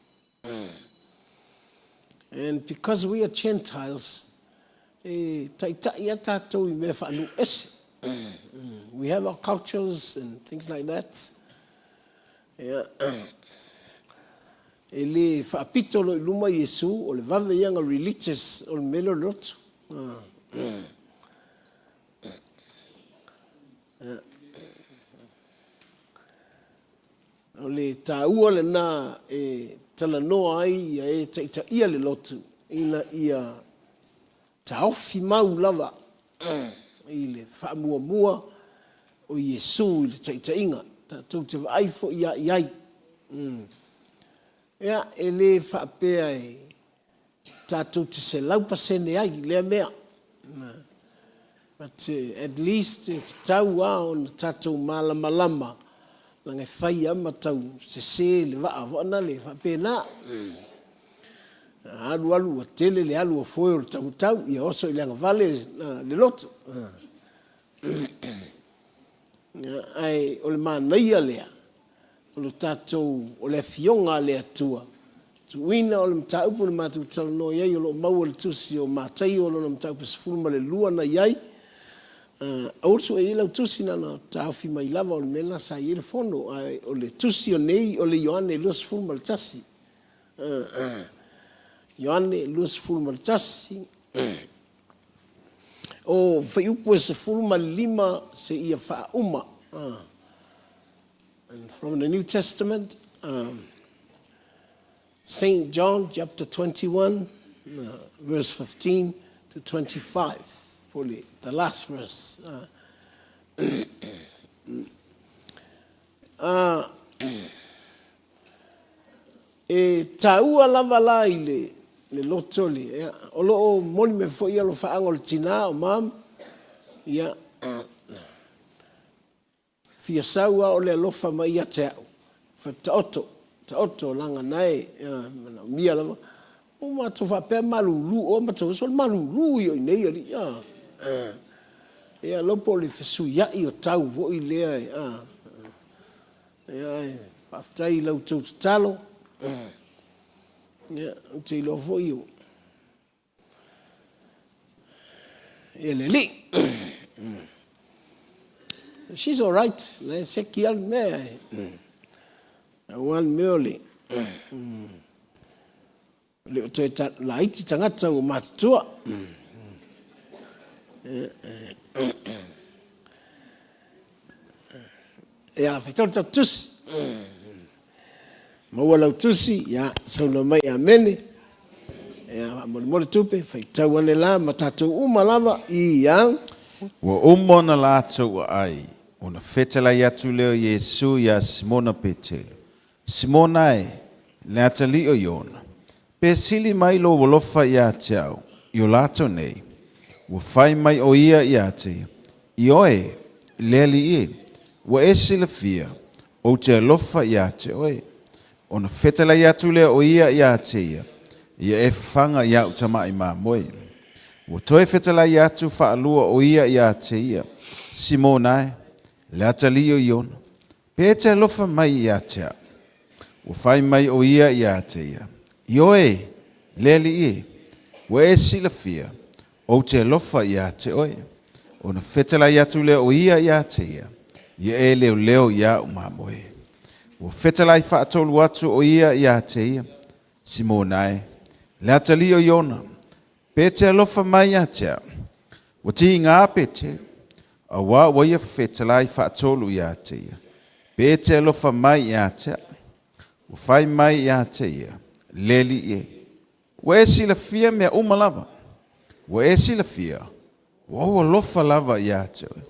And because we are Gentiles, e taitai lava tatou i mea faanuu ese. We have our cultures and things like that. Yeah. E le faapito loa i luma Iesu, o le vave ia na religious o le mea lea o le lotu. O le taua lena e talanoa ai ia e taitaia le lotu ina ia taofi mau lava i le faamuamua o Iesu i le taitaiga. Tatou te vaai foi ia i ai. Ia, e le faapea e tatou te 100% ai i lea mea. But at least e tatau lava ona tatou malamalama leaga e fai lava ma tau sese le vaa foi faapena. A alu alu ua tele le alu a foe o le taumatau, ia oso i le agavale le loto. Ae o le manaia lea o le tatou, o le Afioga a le Atua, tuuina o le mataupu na matou talanoa i ai o lo o maua i le tusi o Mataio lona mataupu e 12 na i ai, aua le sue i ai lau tusi na ona taofi mai lava o le mea lena sa i ai le fono, ae o le tusi o nei o le Ioane 21. Ioane 21, o fuaiupu e 15 seia faauma. And from the New Testament, St. John chapter 21, verse 15 to 25, po le, the last verse. E taua lava la i le, le loto le, ia, o lo o moni mai foi alofaaga o le tinā, o mom, ia, Fia sau a o le alofa mai ia te a'u. Fai atu, Taoto, taoto, leaga na e manaomia lava. Ua matou faapea malulu oe, matou oso o le malulu ia o i inei alii, a. Ia iloa po o le fesuia'i o tau foi lea e, a. Ia ae faafetai i la outou tatalo. Ia, ou te iloa foi o Ia le alii. She's all right. La e seki lava le mea. Aua le mea o le le o toe laiti tagata ua matutua. Ia, faitau le tatou tusi. Maua lau tusi, ia, saunoa mai, amene. Ia, faamolemole tupe, faitau ane la ma tatou uma lava, ia. Ua uma ona latou aai, ona fetalai atu lea o Iesu iā Simona Petelo, Simona e, le atalii o Iona, pe sili mai lou alofa iā te au i o latou nei? Ua fai mai ʻo ia iā te ia, Ioe, le Alii e, ua e silafia, ou te alofa iā te oe. Ona fetalai atu lea o ia iā te ia, Ia e fafaga i a'u tamaʻi mamoe. Ua toe fetalai atu faalua ʻo ia iā te ia, Simona e, le atalii o Iona, Pe e te alofa mai ia te a'u. Ua fai mai ʻo ia iā te ia, Ioe, le Alii e, ua e silafia, ou te alofa iā te oe. Ona fetalai atu lea o ia iā te ia, Ia e leoleo iāʻu mamoe. Ua fetalai faatolu atu ʻo ia iā te ia, Simona e, le atalii o Iona, pe te alofa mai ia te a'u. Ua tīgā Petelo, auā ua ia fetalai faatolu iā te ia, pe te alofa mai iā te a'u. Ua fai mai iā te ia, Le Alii e, ua e silafia mea uma lava, ua e silafia, ua ou alofa lava iā te oe.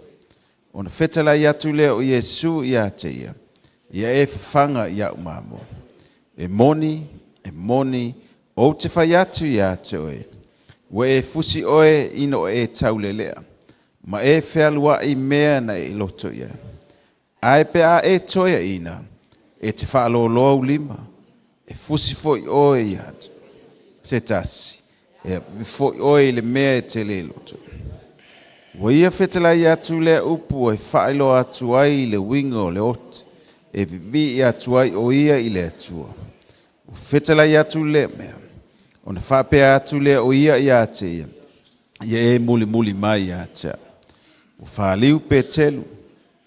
Ona fetalai atu lea o Iesu iā te ia, Ia e fafaga iaʻu mamoe. E moni, e moni, ou te fai atu iā te oe, ua e fusi oe ina o e taulelea, ma e fealuaʻi mea na e loto i ai. Ae pe a e toeaina, e te faalōloa ou lima, e fusi foi oe iā te se tasi, e awe foi oe i le mea e te lē loto. Ua ia fetalai atu lea upu e faailoa atu ai i le uiga o le oti e vivii atu ai ʻo ia i le Atua. Ua fetalai atu lea mea, ona faapea atu lea o ia iā te ia, Ia e mulimuli mai iā te a'u. Ua faliu Petelu,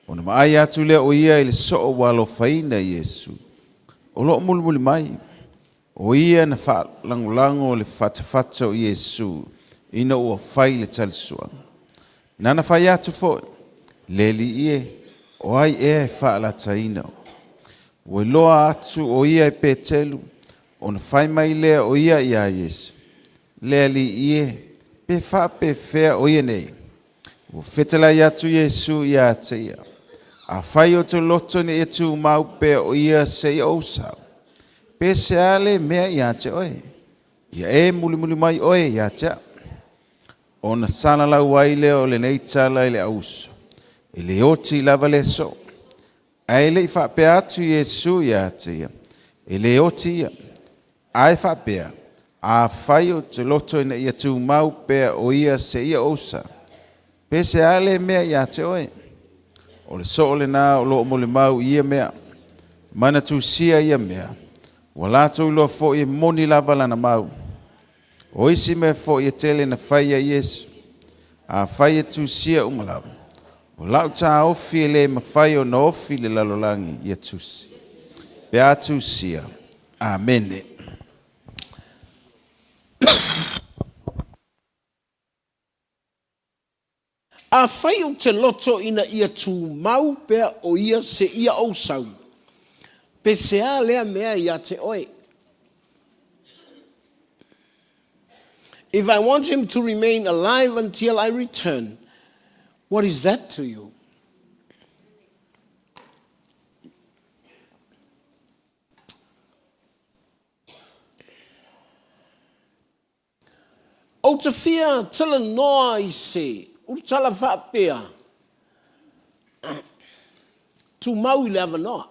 ona vaai atu lea o ia i le soo ua alofaina Iesu, o lo o mulimuli mai. ʻO ia na faalagolago le fatafata o Iesu ina ua fai le talisuaga. Nana fai atu foi, Le Alii e, o ai ea e faalataina? Ua iloa atu o ia e Petelu, ona fai mai lea o ia iā Iesu, Le Alii e, pe faapefea o ia nei? Ua fetalai atu Iesu ia te ia, Afai ou te loto ina ia tumau pea o ia seia ou sau, pe se a lea mea ia te oe? Ia e mulimuli mai oe ia te au. Ona salalau ai lea o lenei tala i le auuso, E le oti lava le soo. Ae le i faapea atu Iesu ia te ia, E le oti ia. Ae faapea, Afai ou te loto ina ia tumau pea o ia seia ou sau, pe se a lea mea ia te oe? O le soo lena o lo o molimau i ia mea, ma na tusia ia mea, ua latou iloa foi e moni lava lana mau. O isi mea foi e tele na faia e Iesu, afai e tusia uma lava, o lau taofi e le mafai ona ofi le lalolagi ia tusi. Pe a tusia. Amene. Afai ou te loto ina ia tumau pea o ia seia ou sau, pe se a lea mea ia te oe? If I want him to remain alive until I return, what is that to you? Ou te fia talanoa i se ulutala faapea, tumau i le avanoa.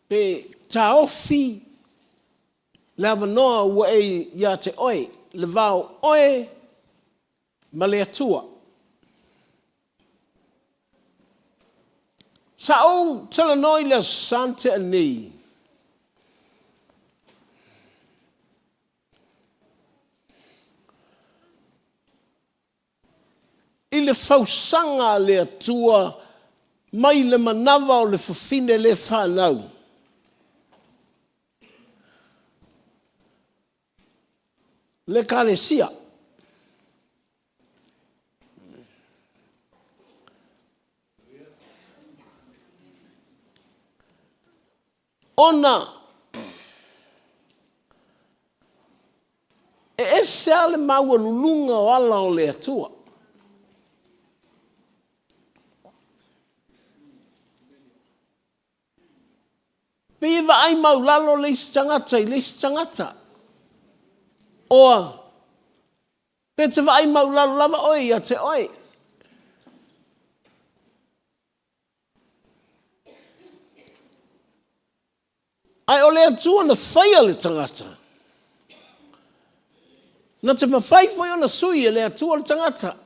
Pe taofi le avanoa ua e ia te oe, le va o oe ma le Atua. Sa ou talanoa i le Aso Sa na tea nei, i le fausaga a le Atua mai le manava o le fafine le fanau. Le Ekalesia. Ona e ese lava le maualuluga o ala o le Atua. Pei e vaai maulalo le isi tagata i le isi tagata. Oa, pe te vaai maulalo lava oe ia te oe. Ae o le Atua na faia le tagata. Na te mafai foi ona sui e le Atua le tagata.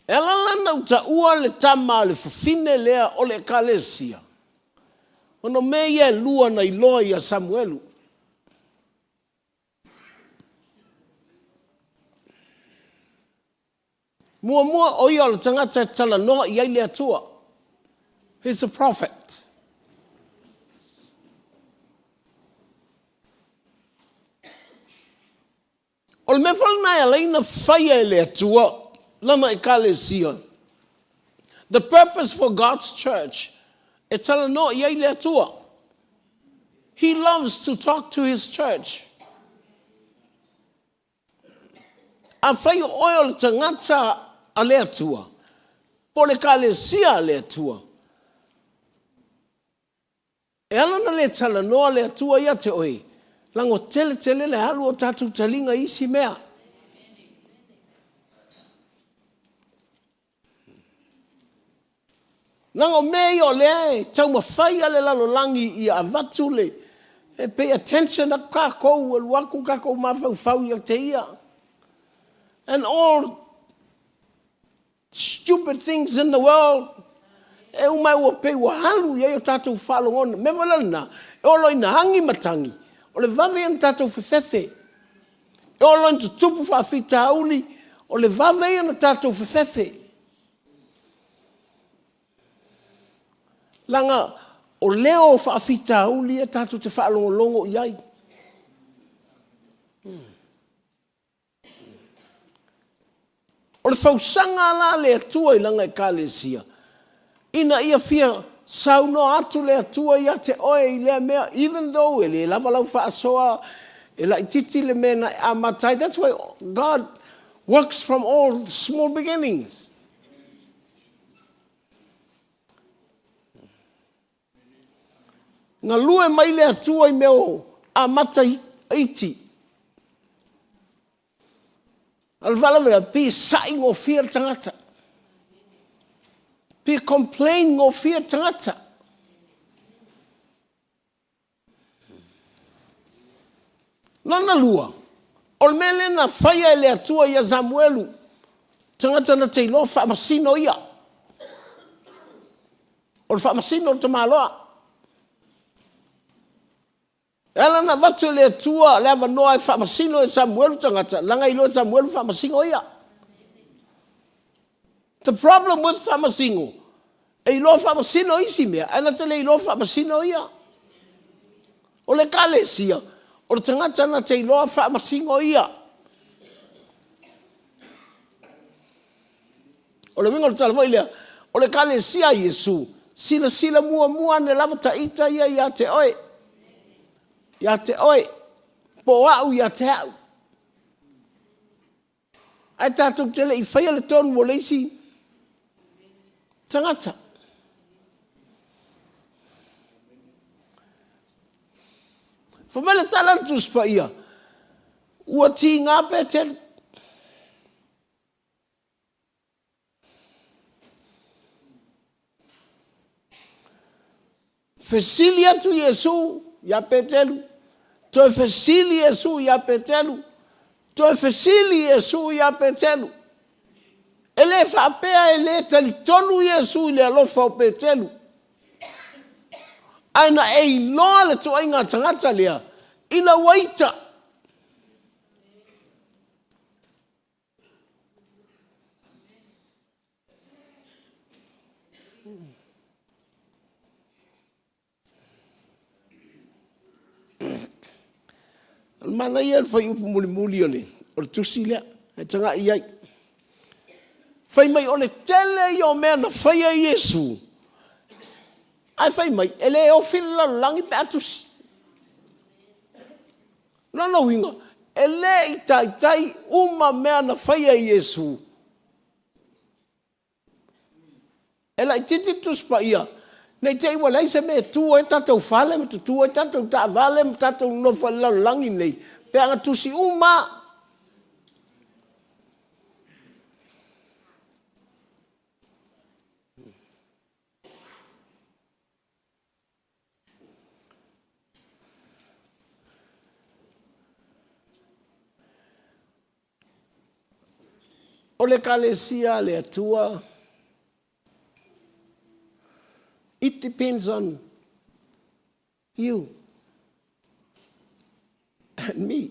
E ala la na ou taua le tama a le fafine lea o le Ekalesia, ona o mea ia e lua na iloa ia Samuelu. Muamua, o ia o le tagata e talanoa i ai le Atua. He's a prophet. O le mea foi lena e ala ai ona faia e le Atua Lana Ekalesia. The purpose for God's church, e talanoa i ai le Atua. He loves to talk to His church. Afai o oe o le tagata a le Atua, po o le Ekalesia a le Atua, e ala ona le talanoa le Atua ia te oe, lago tele tele le alu o tatou taliga i isi mea. Leaga o mea ia o lea e taumafai a le lalolagi ia avatu le e pay attention atu tatou, alu atu tatou mafaufau ia te ia. And all stupid things in the world, e uma ua pei ua alu i ai o tatou faalogona. Mea foi la lena, e oo loa ina agi matagi, o le vave ia ona tatou fefefe. E oo loa ina tutupu faafitauli, O le vave ia ona tatou fefefe. Leaga o leo o faafitauli ia tatou te faalogologo i ai. O le fausaga la a le Atua i lana Ekalesia, ina ia fia saunoa atu le Atua ia te oe i lea mea, even though e le lava lau faasoa, e laitiiti le mea na e amata ai. That's why God works from all small beginnings. Galue mai le Atua i mea o amata iti. A o le faalavelave, pei e sa'i gofie le tagata. Pei e complain gofie le tagata. Lona lua, o le mea lea na faia e le Atua ia Samuelu, tagata na te iloa faamasino ia. O le faamasino o le tamaloa. E ala ona avatu e le Atua le avanoa e faamasino e Samuelu tagata, leaga e iloa e Samuelu faamasino ia. The problem with faamasino, e iloa faamasino isi mea, ae na te le iloa faamasino ia. O le Ekalesia, o le tagata na te iloa faamasino ia. O le uiga o le tala foi lea, o le Ekalesia a Iesu, silasila muamua ane lava ta ita ia ia te oe. Ia te oe. Po o au ia te au. Ae tatou te le i faia le tonu o le isi tagata. Fai mai le tala a le Tusi Paia, ua tiga Petelu. Fesili atu Iesu iā Petelu, toe fesili Iesu iā Petelu, toe fesili Iesu iā Petelu. E le faapea e le talitonu Iesu i le alofa o Petelu, ae na e iloa le tuaiga tagata lea ina ua ita. O le manaia o le fuaiupu mulimuli o le, o le tusi lea, e tagai i ai. Fai mai o le tele ia o mea na faia e Iesu, ae fai mai e le ofi le lalolagi pe a tusi. Lona uiga, e le i taitai uma mea na faia e Iesu. E laitiiti le Tusi Paia, ne i te i ua leai se mea e tu ai tatou fale ma tutu ai tatou taavale ma tatou nonofo ai i le lalolagi nei, pe ana tusi uma lava. O le Ekalesia a le Atua, it depends on you and me.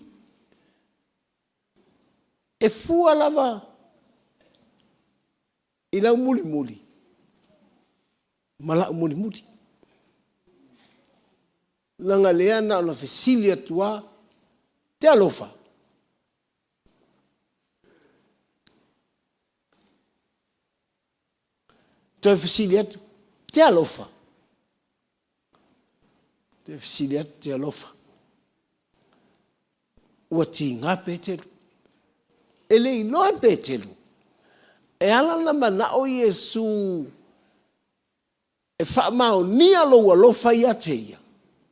E fua lava i lau mulimuli ma la'u mulimuli. Leaga lea na ona fesili atu a, te alofa. Toe fesili atu, te alofa. Toe fesili atu, te alofa. Ua tiga Petelu. E le iloa e Petelu, e ala ona manao Iesu e faamaonia lou alofa ia te ia.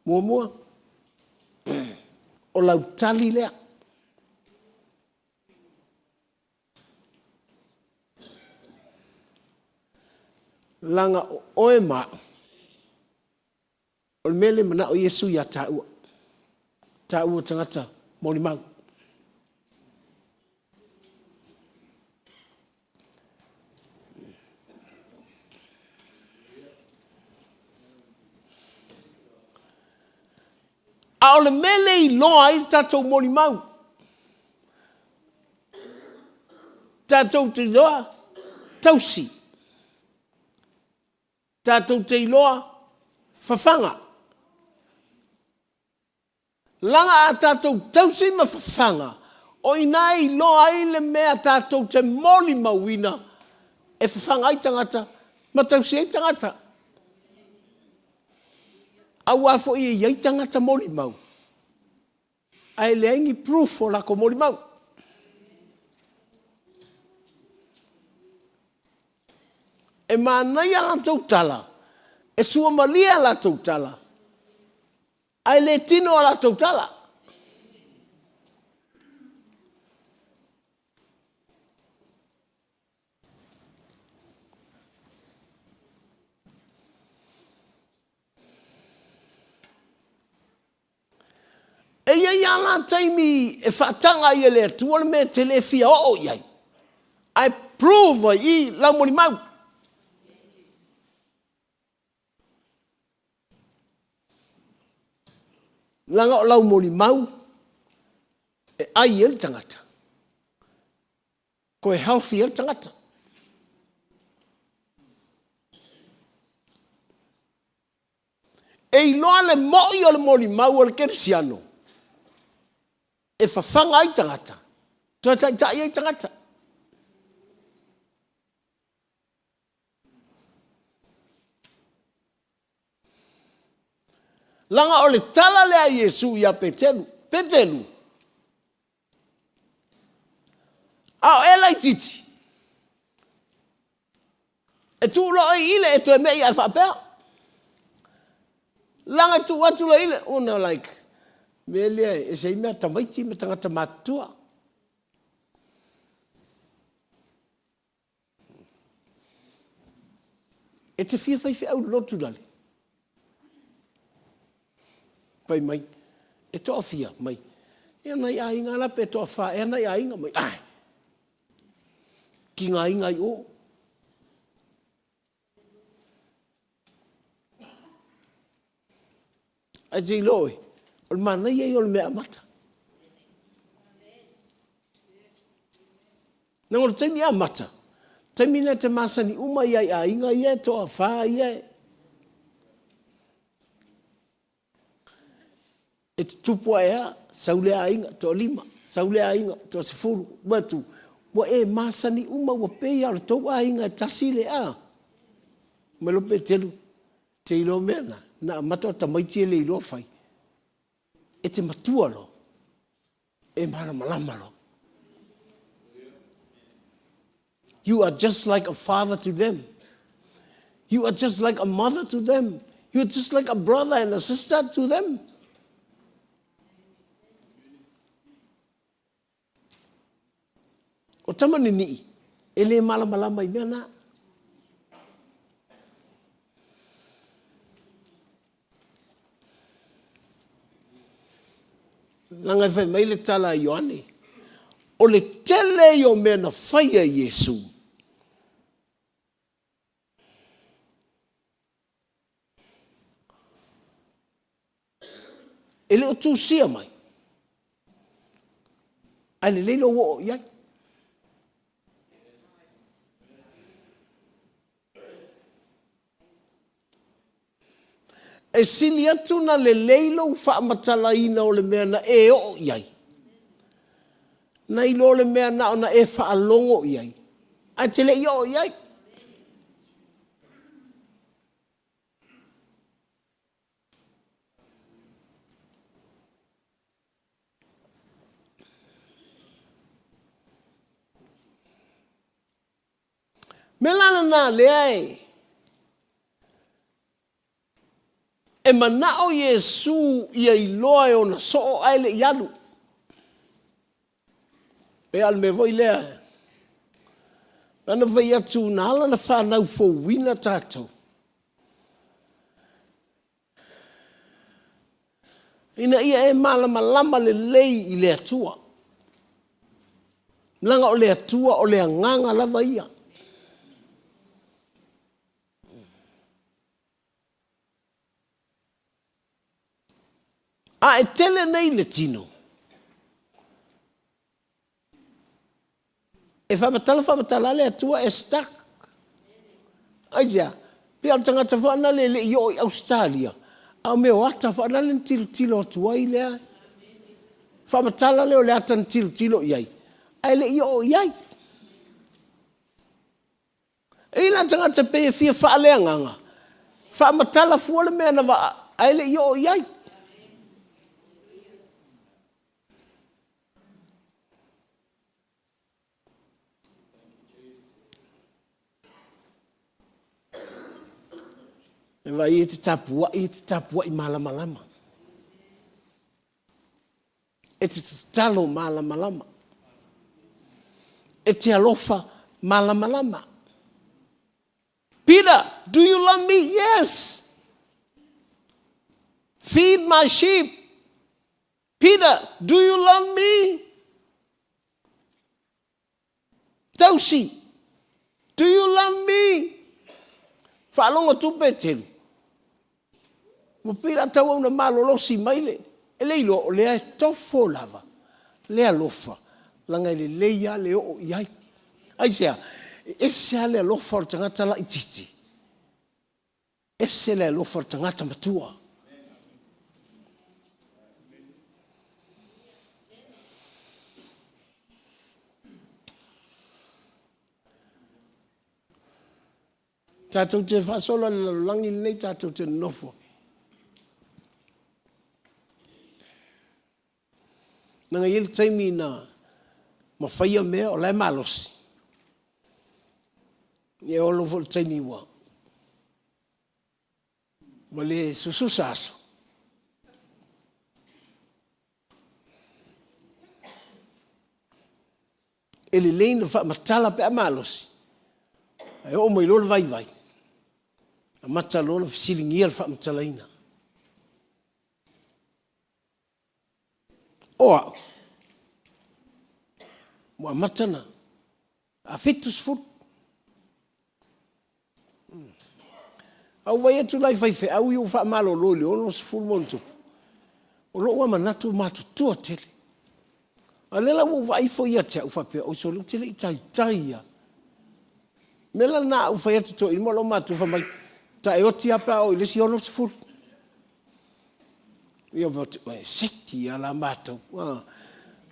Muamua, o lau tali lea. Leaga o oe ma au, o le mea lea e manao Iesu ia taua, taua tagata molimau. A o le mea lea e iloa ai le tatou molimau. Tatou te iloa tausi. Tatou te iloa fafaga. Laga a tatou tausi ma fafaga, o i ina e iloa ai le mea tatou te molimauina e fafaga ai tagata ma tausi ai tagata. Aua foi e i ai tagata molimau ae leai ni proof o latou molimau. E manaia latou tala, e suamalie a latou tala, ae le tino a latou tala. E i ai lava la taimi e faataga ai e le Atua le mea e te le fia oo i ai, ae prove ai i lau molimau. Leaga o lau molimau e ai ai le tagata, toe healthy ai le tagata. E iloa le moi o le molimau a le kerisiano e fafaga ai tagata, toe taitai ai tagata. Leaga o le tala lea a Iesu ia Peteru, Peteru, a o e laititi, E tuu loa oe i ile e toe me'i ae faapea. Leaga e tuu atu loa i ile, una like, mea lea e ese ai mea a tamaiti ma tagata matutua. E te fia faifeau i le lotu lale? Fai mai, e toafia mai. Ia nai aiga la pe toafa ea nai aiga mai. Ai, ki ngā inga i o. Ae te iloa oe, o le manaia ia o le mea amata. Leaga o le taimi amata, taimi lea te masani uma ia i aiga ia e toafa ia e. E tutupu ae a, sau lea aiga, toalima, sau lea aiga, toasefulu, ua atu, ua e masani uma, ua pei lava o le tou aiga e tasi le a. Mai loa Peteru, te iloa mea na, na amata o tamaiti e le iloa fai. E te matua loa, e malamalama loa. You are just like a father to them. You are just like a mother to them. You are just like a brother and a sister to them. O tama nini'i, e le malamalama i mea na. Leaga e fai mai le tala a Ioane, o le tele ia o mea na faia e Iesu, e le o tusia mai, ae lelei lou oo i ai. E sili atu na lelei lou faamatalaina o le mea na e oo i ai, nai lo le mea na ona e faalogo i ai, ae te le i oo i ai. Mea la lena lea e e manao Iesu ia iloa e ona soo ae le i alu. Pei lava o le mea foi lea, lana fai atu na ala ona fanau fouina tatou, Ina ia e malamalama lelei i le Atua. Leaga o le Atua o le Agaga lava ia. A e tele nei le tino, E faamatala faamatala lava le Atua e stuck. Aisea? Pei o le tagata foi lea e le i oo i Ausetalia, a o mea o ata foi lea na tilotilo atu ai lea. Faamatala lea o le ata na tilotilo i ai, ae le i oo i ai. E i ai la tagata pei e fia faaleagaga, faamatala fua le mea na vaai, ae le i oo i ai. E vaai e te tapuai, e te tapuai malamalama. E te tatalo malamalama. E te alofa malamalama. Peter, do you love me? Yes. Feed my sheep. Peter, do you love me? Tausi, do you love me? Faalogo atu Peteru, ua pei la tauau na malolosi mai le, e le iloa o lea e tofo lava le alofa, leaga e lelei lava le oo i ai. Aisea? E ese lava le alofa o le tagata laitiiti, Ese le alofa o le tagata matua. Tatou te faasolo i le lalolagi lenei tatou te nonofo. Leaga e i ai le taimi na mafaia mea o la e malosi. E oo loa foi i le taimi ua ua le sususa aso. E lelei na faamatala pe a malosi, ae oo mai loa le vaivai, amata loa ona fesiligia le faamatalaina. O au, ua amata na a 70. A ou vaai atu la i faifeau ia ua faamalolo i le 60 ma ona tupu, o lou lava manatu ua matutua tele. A o lea la ua ou vaai foi ia te au faapea, oi sole, ou te le i taitai lava. O le mea la lena a ou fai atu i toeaiina ma olomatutua fai mai, ta e oti lava pe a oo i le isi 60. Ia e seki lava la matou. O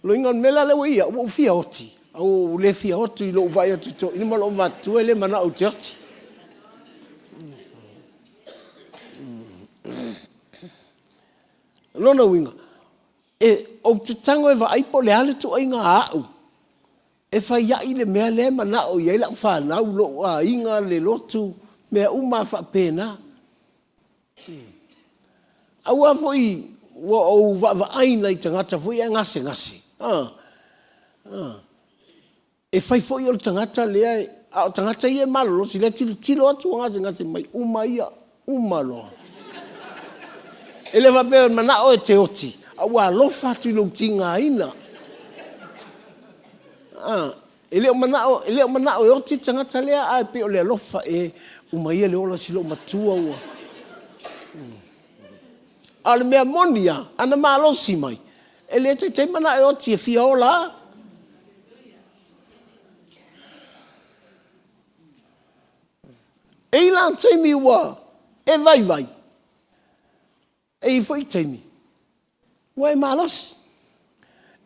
lona uiga o le mea la lea ua i ai au, ua ou fia oti, ae ua ou le fia oti i lou vaai atu i toeaiina ma loomatutua e le manao ou te oti. O lona uiga, e, ou te tago e vaai po o le a le ituaiga au e fai ai le mea lea e manao i ai lau fanau, lou aiga, le lotu, mea uma lava faapena. Aua foi ua ou vaavaai i nai tagata foi ia e gasegase, a, a, e fai foi o le tagata lea, a o tagata ia e malolosi, lea e tilotilo atu ua gasegase mai, uma ia, uma loa. E le faapea e manao e te oti, a ua alofa atu i lou tigaina. A, E le o manao, e le o manao e oti le tagata lea, ae pei o le alofa e uma ia le ola o si loomatua ua. A o le mea moni lava, ana malosi mai, e le taitai manao e oti e fia ola lava. E i ai la taimi ua e vaivai, E i ai foi taimi ua e malosi.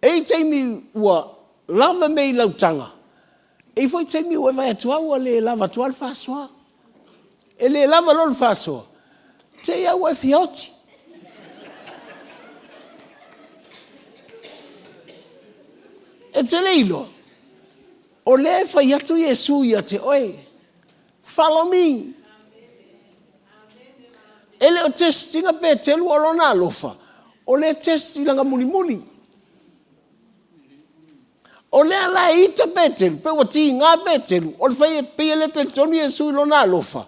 E i ai taimi ua lava mea i lau taga. E i ai foi taimi ua e vaai atu lava ua le lava atu lava le faasoa. E le lava loa le faasoa, te i lava ua e fia oti. E te le iloa, o lea e fai atu Iesu ia te oe, Follow me. E le o test ina Peteru o lona alofa, o lea e test i lana mulimuli. O lea la e ita Peteru, pe ua tiga Peteru, o le fai e pei e le talitonu Iesu i lona alofa.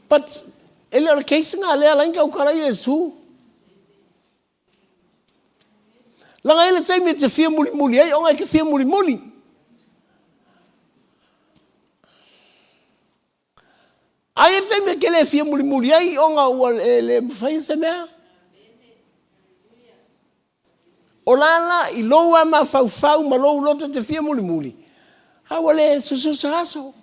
But e le o le case lena lea ala ai ona tautala Iesu. Leaga e i ai le taimi e te fia mulimuli ai ona e te fia mulimuli. Ae i ai le taimi e te le fia mulimuli ai ona ua e le mafai se mea. O la la i lou lava mafaufau ma lou loto e te fia mulimuli, A ua le sususa aso.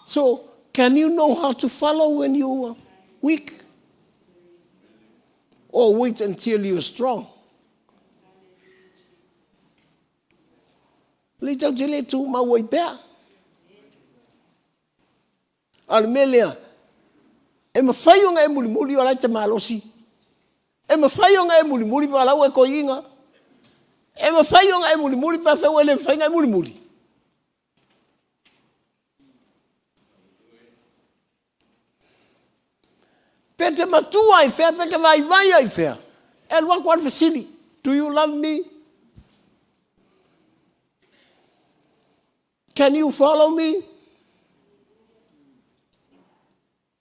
So, can you know how to follow when you are weak? Or wait until you're strong? Le tau te le tū mau ai pea. A o le mea lea, e mafai ona e mulimuli o la e te malosi. E mafai ona e mulimuli pe a la ua e toeaina. E mafai ona e mulimuli pe afai ua e le mafai ona e mulimuli. Pe te matua i fea, pe te vaivai ai i fea, e alu atu lava le fesili, do you love me? Can you follow me?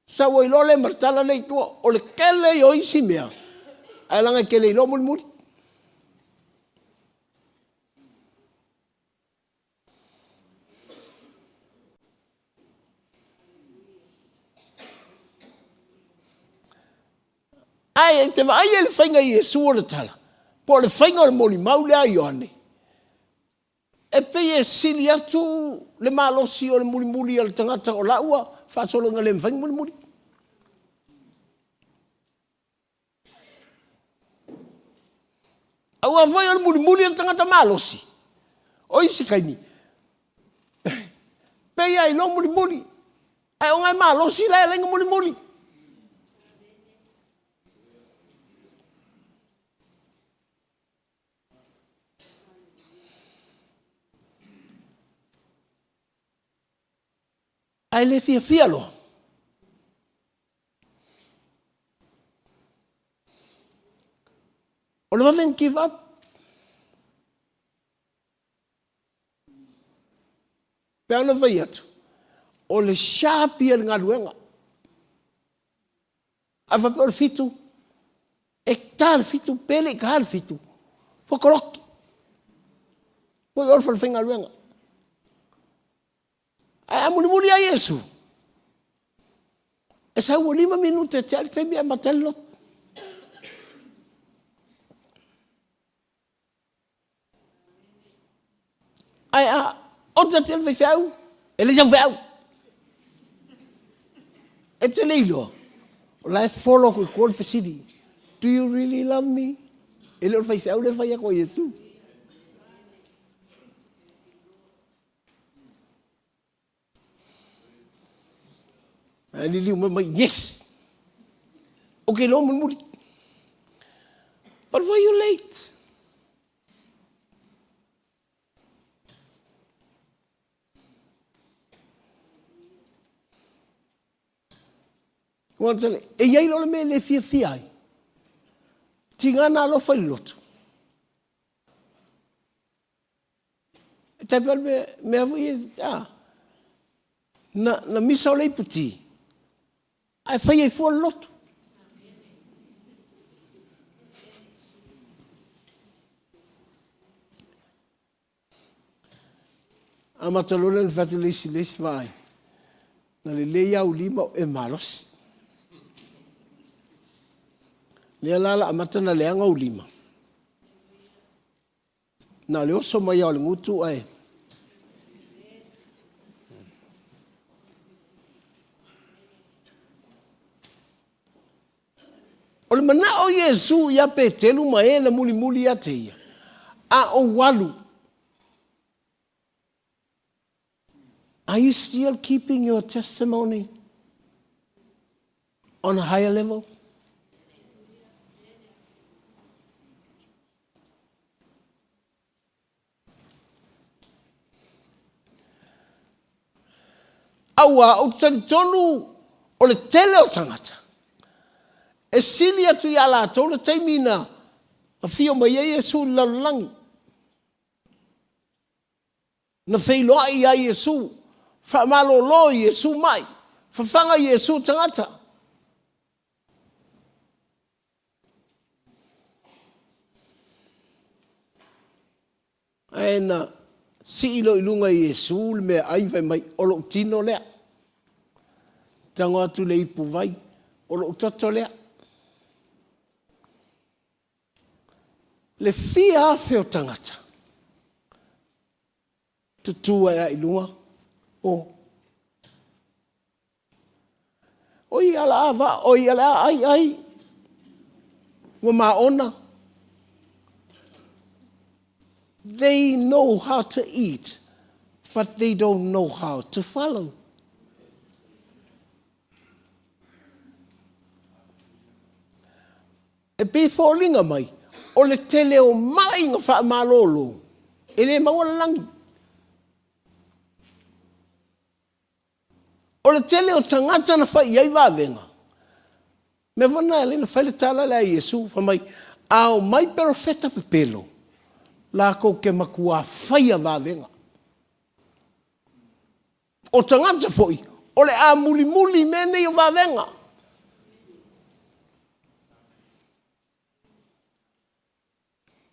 Sau ai loa le ma le tala lea i tua, o le tele ia o isi mea, ae leaga e te le iloa mulimuli. Ae e te vaai ai i le faiga i Iesu o le tala, po o le faiga o le molimau lea a Ioane, E pei e sili atu le malosi o le mulimuli a le tagata o la ua faasolo ina le mafai ona mulimuli. Aua foi o le mulimuli a le tagata malosi, o isi taimi, pei a iloa mulimuli, ae ona e malosi la e alai na mulimuli. Ae le fiafia loa. O le vave ona give up. Pe ana fai atu, o le sharp ia le galuega. A faapea o le fitu, e ta le fitu, pe le i ta le fitu, ua koloki. Ua i o le falefaigaluega. Ae a mulimuli ia Iesu, e sau ua lima minute e tea le taimi e amata ai le lotu. Ae a ote atu le faifeau, e le sau feau. E te le iloa, o la e follow atu i tua le fesili, do you really love me? E le o le faifeau lea e fai atu a Iesu. Ae liliu mai mai, yes! Ou te iloa mulimuli. But why you late? E i ai loa le mea e le fiafia ai. Tiga na alofa i le lotu. E tai pea o le mea foi e, a, na, na misa o le iputi, ae fai ai fua le lotu. Amata loa lea ona fai atu le isi, le isi vaai, na lelei au lima o e malosi. Lea la la amata na leaga ou lima. Na o le oso mai lava o le gutu ae O le manao o Iesu iā Petelu ma e na mulimuli ia te ia, a ou alu, Are you still keeping your testimony on a higher level? Aua ou te talitonu o le tele o tagata e sili atu iā latou le taimi na afio mai ai Iesu i le lalolagi. Na feiloai ia Iesu, faamalolo Iesu mai, fafaga Iesu tagata. Ae na sii loa i luga e Iesu le meaai ma fai mai, O lou tino lea. Tago atu le ipu vai, O lou toto lea. Le fia afe o tagata. Tutū ae a i luga, o. O ia la a va, o ia la ai ai. Ua maona. They know how to eat, but they don't know how to follow. E pei e foliga mai, o le tele o mai na faamalolo, e le maua le lagi. O le tele o tagata na fai i ai vavega, mea foi lena e ala ai ona fai le tala lea a Iesu, fai mai, A omai perofeta pepelo, lakou te matua faia vavega. O tagata foi, o le a mulimuli i mea nei o vavega.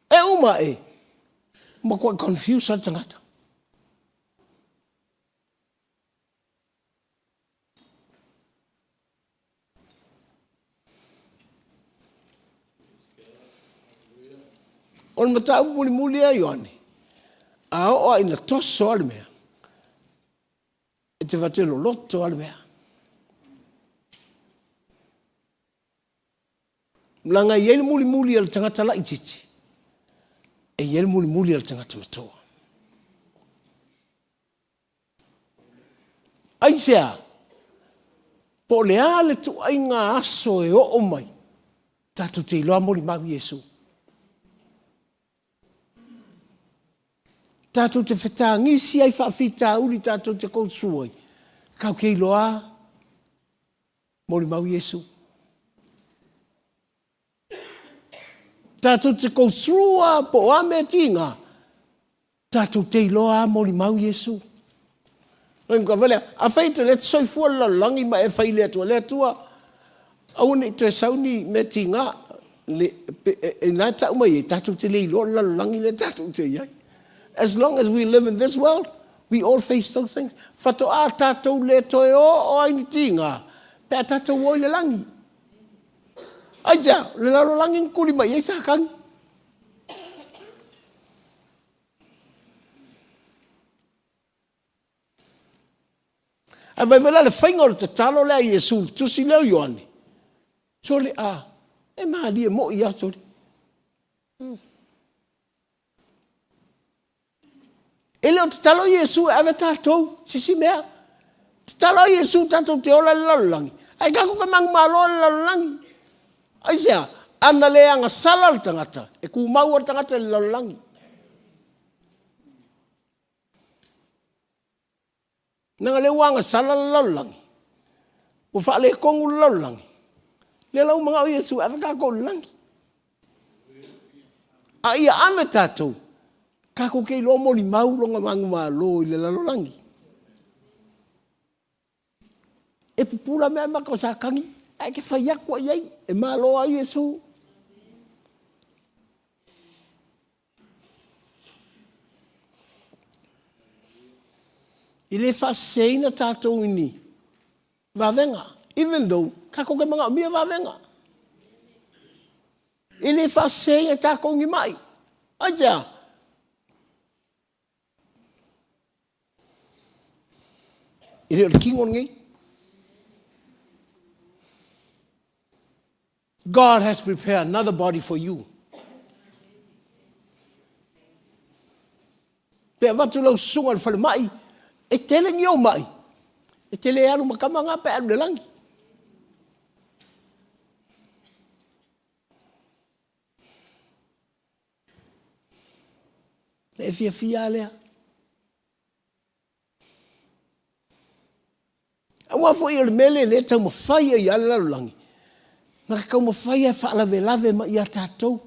E uma e, matuai confuse lava le tagata. O le mataupu mulimuli a Ioane, a oo lava ina toso lava le mea, e te vaai atu e loloto lava le mea. Leaga e i ai le mulimuli a le tagata laitiiti, e i ai le mulimuli a le tagata matua. Aisea? Po o le a le tuaiga aso e oo mai, tatou te iloa molimau Iesu. Tatou te fetagisi ai faafitauli tatou te kousu ai, tatou te iloa molimau Iesu. Tatou te go through a po o a mea tiga, tatou te iloa a molimau Iesu. Afai e te le soifua le lalolagi ma e fai i le Atua, le Atua, aua ne i toe sau ni mea tiga, ina e tau mai ai, tatou te le iloa le lalolagi lea tatou te i ai. As long as we live in this world, we all face those things. Faatoa tatou le toe oo ai ni tiga, pe a tatou o i le lagi. Aisea? O le lalolagi na tuli mai ai Satani. Ae vaai foi la le faiga o le tatalo lea a Iesu i le tusi lea o Ioane. Sole, a, e malie moi lava sole. E le o tatalo Iesu e ave tatou se isi mea. Tatalo a Iesu tatou te ola i le lalolagi, ae tatou te manumalo i le lalolagi. Aisea? Ana le agasala le tagata, e tumau lava le tagata i le lalolagi. Leaga lea ua agasala le lalolagi, ua faaletonu le lalolagi, lea la ua manao Iesu e ave tatou i le lagi. A ia ave tatou, tatou te iloa molimau lona manumalo i le lalolagi. E pupula mea mata o Satani, ae te fai atu ai i ai, e malo ai Iesu. E le faaseseina tatou i ni vavega, even though tatou te manaomia vavega. E le faaseseina tatou i ni mai. Aisea? E le o le tino lenei. God has prepared another body for you. Pe avatu lau susuga i le falemai, e tele ni ou mai, e te le alu ma tama na pe alu le lagi. E fiafia lea. Aua foi o le mea lea e taumafai ai lava le lalolagi, na te taumafai lava e faalavelave mai ia tatou,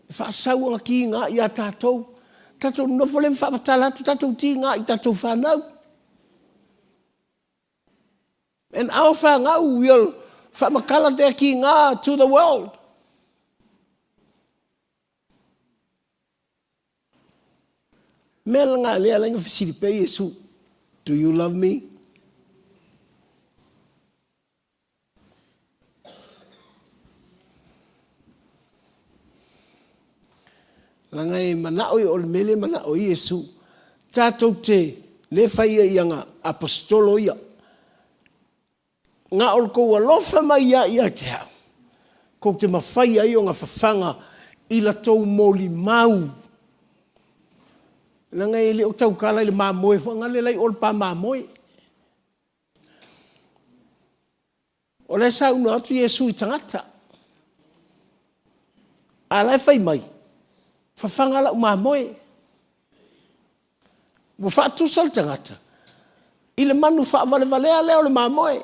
e faasau ona tiga ia tatou. Tatou nonofo lea ma faamatala atu tatou tiga i tatou fanau. And our fanau will faamatala their tiga to the world. Mea lena lea ala ai ona fesili pea Iesu, Do you love me? Leaga e manao o le mea lea e manao ai Iesu, Tatou te le fai ia i aga Aposetolo ia. Na o le tou alofa mai ia ia te au, tou te mafai ai ona fafaga i la tou molimau. Leaga e le o tautala i le mamoe foi nale la i o le pa mamoe. O la e saunoa atu Iesu i tagata. A la e fai mai, fafaga lau mamoe. Ua faatusa le tagata i le manu faavalevalea lea o le mamoe.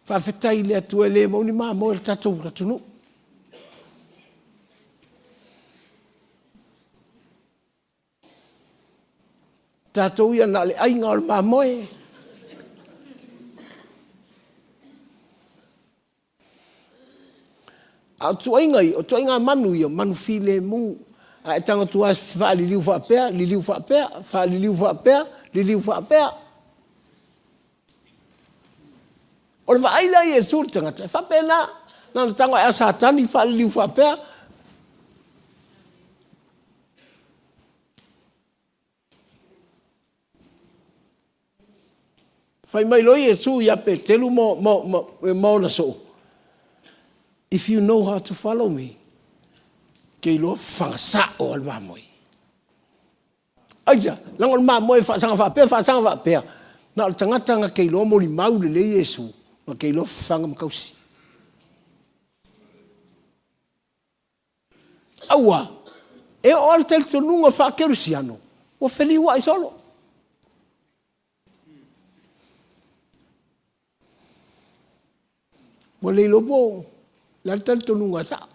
Faafetai i le Atua e le maua ni mamoe i le tatou atunuu. Tatou ia na o le aiga o le mamoe. A o tuuaiga ia, o ituaiga manu ia, o manu filemu. A e tago atu lava faaliliu faapea, liliu faapea, faaliliu faapea, liliu faapea. O le vaai lea a Iesu i le tagata, e faapena. Na ona tago ae a Satani faaliliu faapea. Fai mai loa Iesu ia Peteru ma ona soo, If you know how to follow me, ke iloa fafaga sao a le mamoe. Aisea? Leaga o le mamoe e faasaga faapea, faasaga faapea. Na o le tagata na te iloa molimau lelei Iesu, na te iloa fafaga ma tausi. Aua, e oo lava le talitonuga faakerisiano, ua feliuai solo. Ua le iloa po o le a le talitonuga e sao.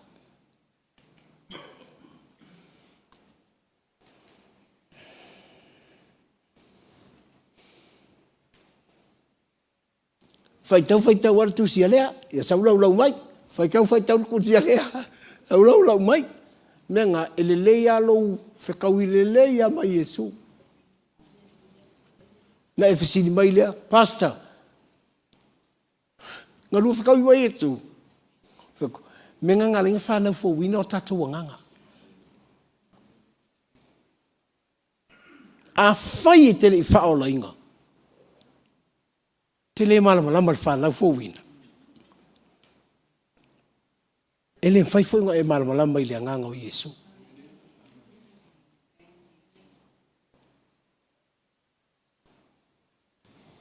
Faitau faitau lava le tusi a lea, ia sau laulau mai. Faitau faitau le tusi a lea, sau laulau mai. Mea na, e lelei lava lou fetaui lelei lava ma Iesu. Na e fesili mai lea, Pastor, na lua fetaui ma Iesu? Mea na na ala ai ona fanau fouina o tatou agaga. Afai e te le i faaolaina, e te le malamalama i le fanau fouina, e le mafai foi ona e malamalama i le agaga o Iesu.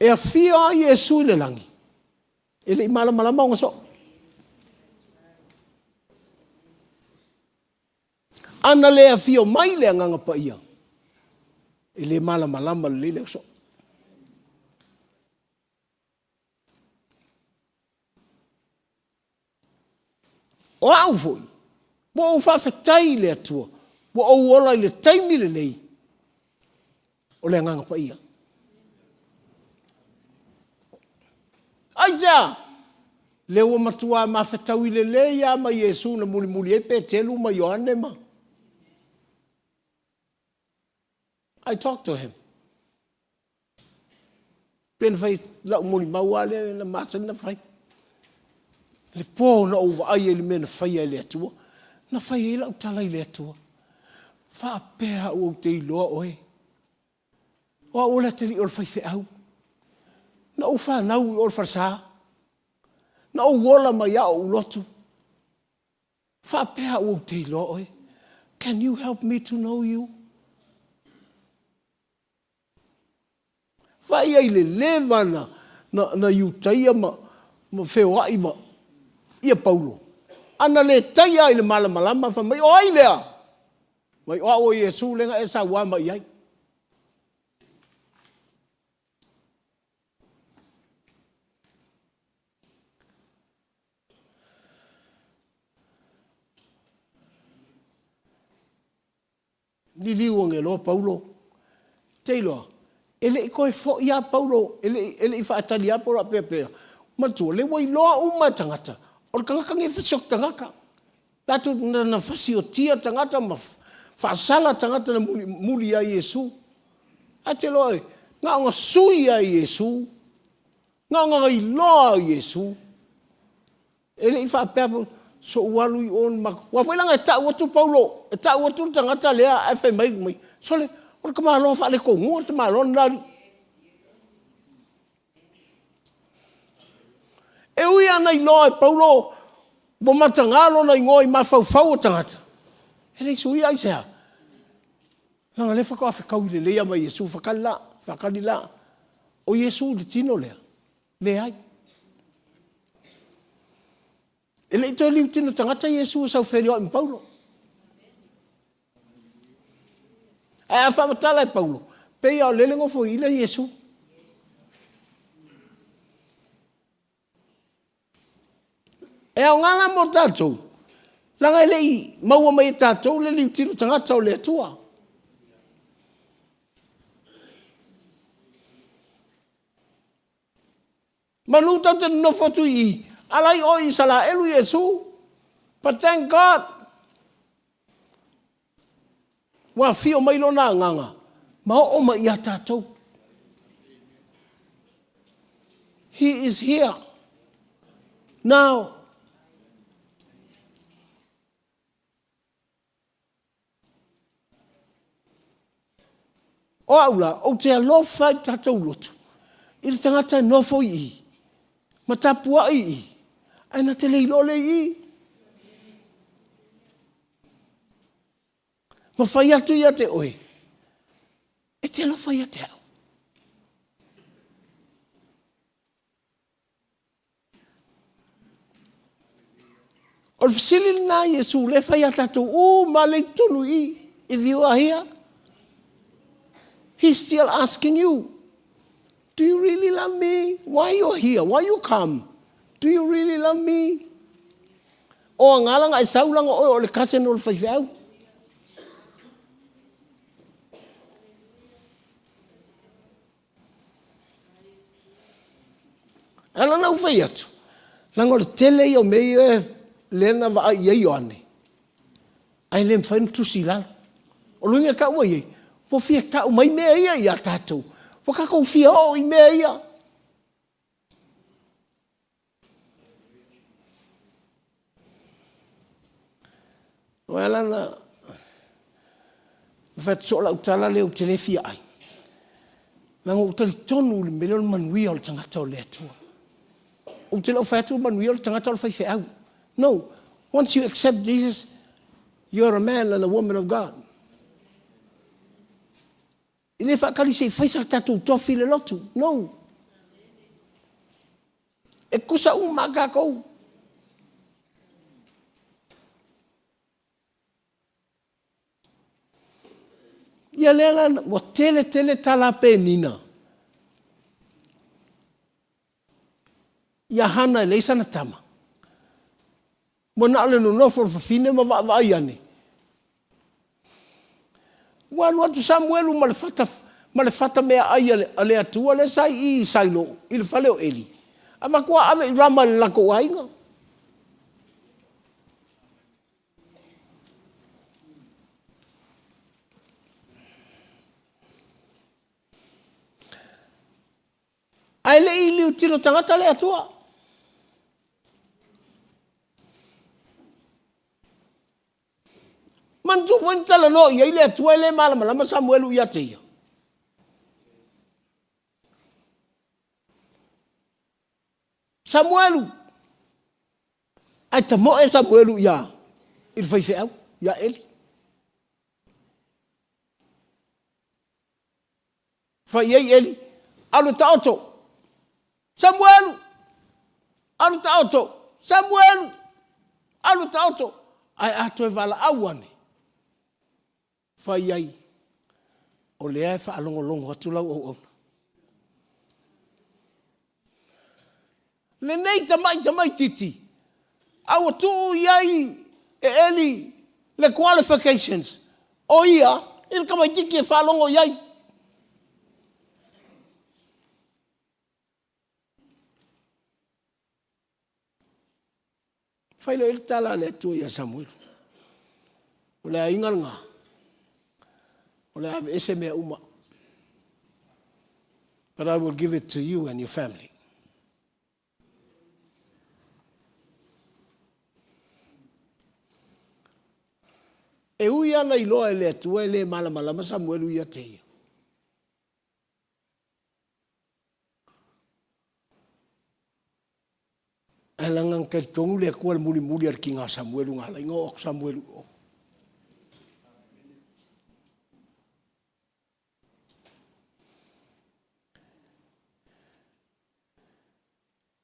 E afio lava Iesu i le lagi, e le i malamalama ona soo. A na le afio mai le Agaga Paia, e le malamalama lelei le ausoo. O au foi, ua ou faafetai i le Atua, ua ou ola i le taimi lenei o le Agaga Paia. Aisea? Lea ua matua mafetaui lelei lava ma Iesu na mulimuli ai Peteru ma Ioane ma. I talk to him. Pe na fai lau molimau lava lea na masani na fai. Le po na ou vaai ai i le mea na faia e le Atua, na fai ai lau tala i le Atua. Faapea au ou te iloa oe. O au o le atalii o le faifeau. Na ou fanau i o le falesa. Na ou ola mai lava o ou lotu. Faapea au ou te iloa oe. Can you help me to know you? Vaai ai le leva na, na, na Iutaia ma, ma feoai ma ia Paulo. A na le taia i le malamalama, fai mai, o ai lea? Mai o au o Iesu lea na e saua mai i ai. Liliu ane loa Paulo, te iloa, e le i toe foi lava Paulo, e le i, e le i faatali lava Paulo a pea, manatua, lea ua iloa uma e tagata, o le tagata lenei e fasioti tagata. Latou na, na fasiotia tagata ma faasala tagata na muli, muli ia Iesu. Ae te iloa, na ona sui lava e Iesu, na ona iloa o Iesu. E le i faapea so'u alu i o ma aua foi leaga e ta'u atu Paulo, e ta'u atu le tagata lea ae fai mai, sole, o le tamaloa faaletonuga le tamaloa lena alii. E ui lava na iloa e Paulo ua mataga lona igoa i mafaufau o tagata, e le i suia aisea? Leaga o lea faatoa fetaui lelei lava ma Iesu, faatali la, faatali la. O Iesu i le tino lea? Leai. E le i toe liutino tagata Iesu e sau feiloai ma Paulo. Ae a faamatala e Paulo, pei lava o lele nofoila Iesu. E aoga la mo tatou, leaga e le i maua mai e tatou le liutino tagata o le Atua. Manu tatou te nonofo atu i i, ala i o i Isalaelu Iesu. But thank God, ua afio mai Lona Agaga ma oo mai ia tatou. He is here now. O au la, ou te alofa i le tatou lotu, i le tagata e nofo i i, ma tapuai i i, ae na te le iloa lea i i. Ma fai atu ia te oe, e te alofa ia te au. O le fesili lena a Iesu lea e fai ia tatou uma lea i totonu i i, if you are here, he's still asking you, do you really love me? Why you are here? Why you come? Do you really love me? O aga langa e sau langa oe o le cousin o le faifeau. E ala ona ou fai atu, leaga o le tele ia o mea ia lea na vaai i ai Ioane, ae le mafai ona tusi i lalo. O le uiga e tau mai ai, ua fia tau mai mea ia ia tatou, ua tatou fia oo i mea ia. Ua ala ona fai atu soo lau tala lea ou te le fia ai. Leaga ua ou talitonu i le mea lea o le manuia o le tagata o le Atua. Ou te le o fai atu o le manuia o le tagata o le faifeau. No, once you accept Jesus, you are a man and a woman of God. E le faatali se i fai sa tatou tofi i le lotu. No. E tusa uma a tatou. Ia lea la, ua tele tele tala a Penina. Ia Hana e leai sana tama. Ua na o le nonofo o le fafine ma vaavaai ane. Ua alu atu Samuelu ma le fata, ma le fata meaai a le, a le Atua lea sa i i Sailo, i le fale o Eli. Avatu a ave i Rama i le latou aiga. Ae le i liutilo tagata le Atua. Manatua foi na talanoa i ai le Atua e le malamalama Samuelu ia te ia. Samuelu! Ae tamoe Samuelu ia i le faifeau, ia Eli. Fai i ai Eli, Alu e taoto! Samuelu! Alu taoto! Samuelu! Alu taoto! Ae a toe valaau ane, fai i ai, O lea e faalogologo atu lau auauna. Lenei tamai tamaititi, a ua tuu i ai e Eli le qualifications o ia i le tamaititi e faalogo i ai. Fai loa i ai le tala a le Atua ia Samuelu, O le aiga lena, o le a aveese mea uma. But I will give it to you and your family. E ui lava na iloa e le Atua e le malamalama Samuelu ia te ia. Ae leaga na talitonu le Atua i le mulimuli a le tiga o Samuelu na ala ai ona oo atu Samuelu i o.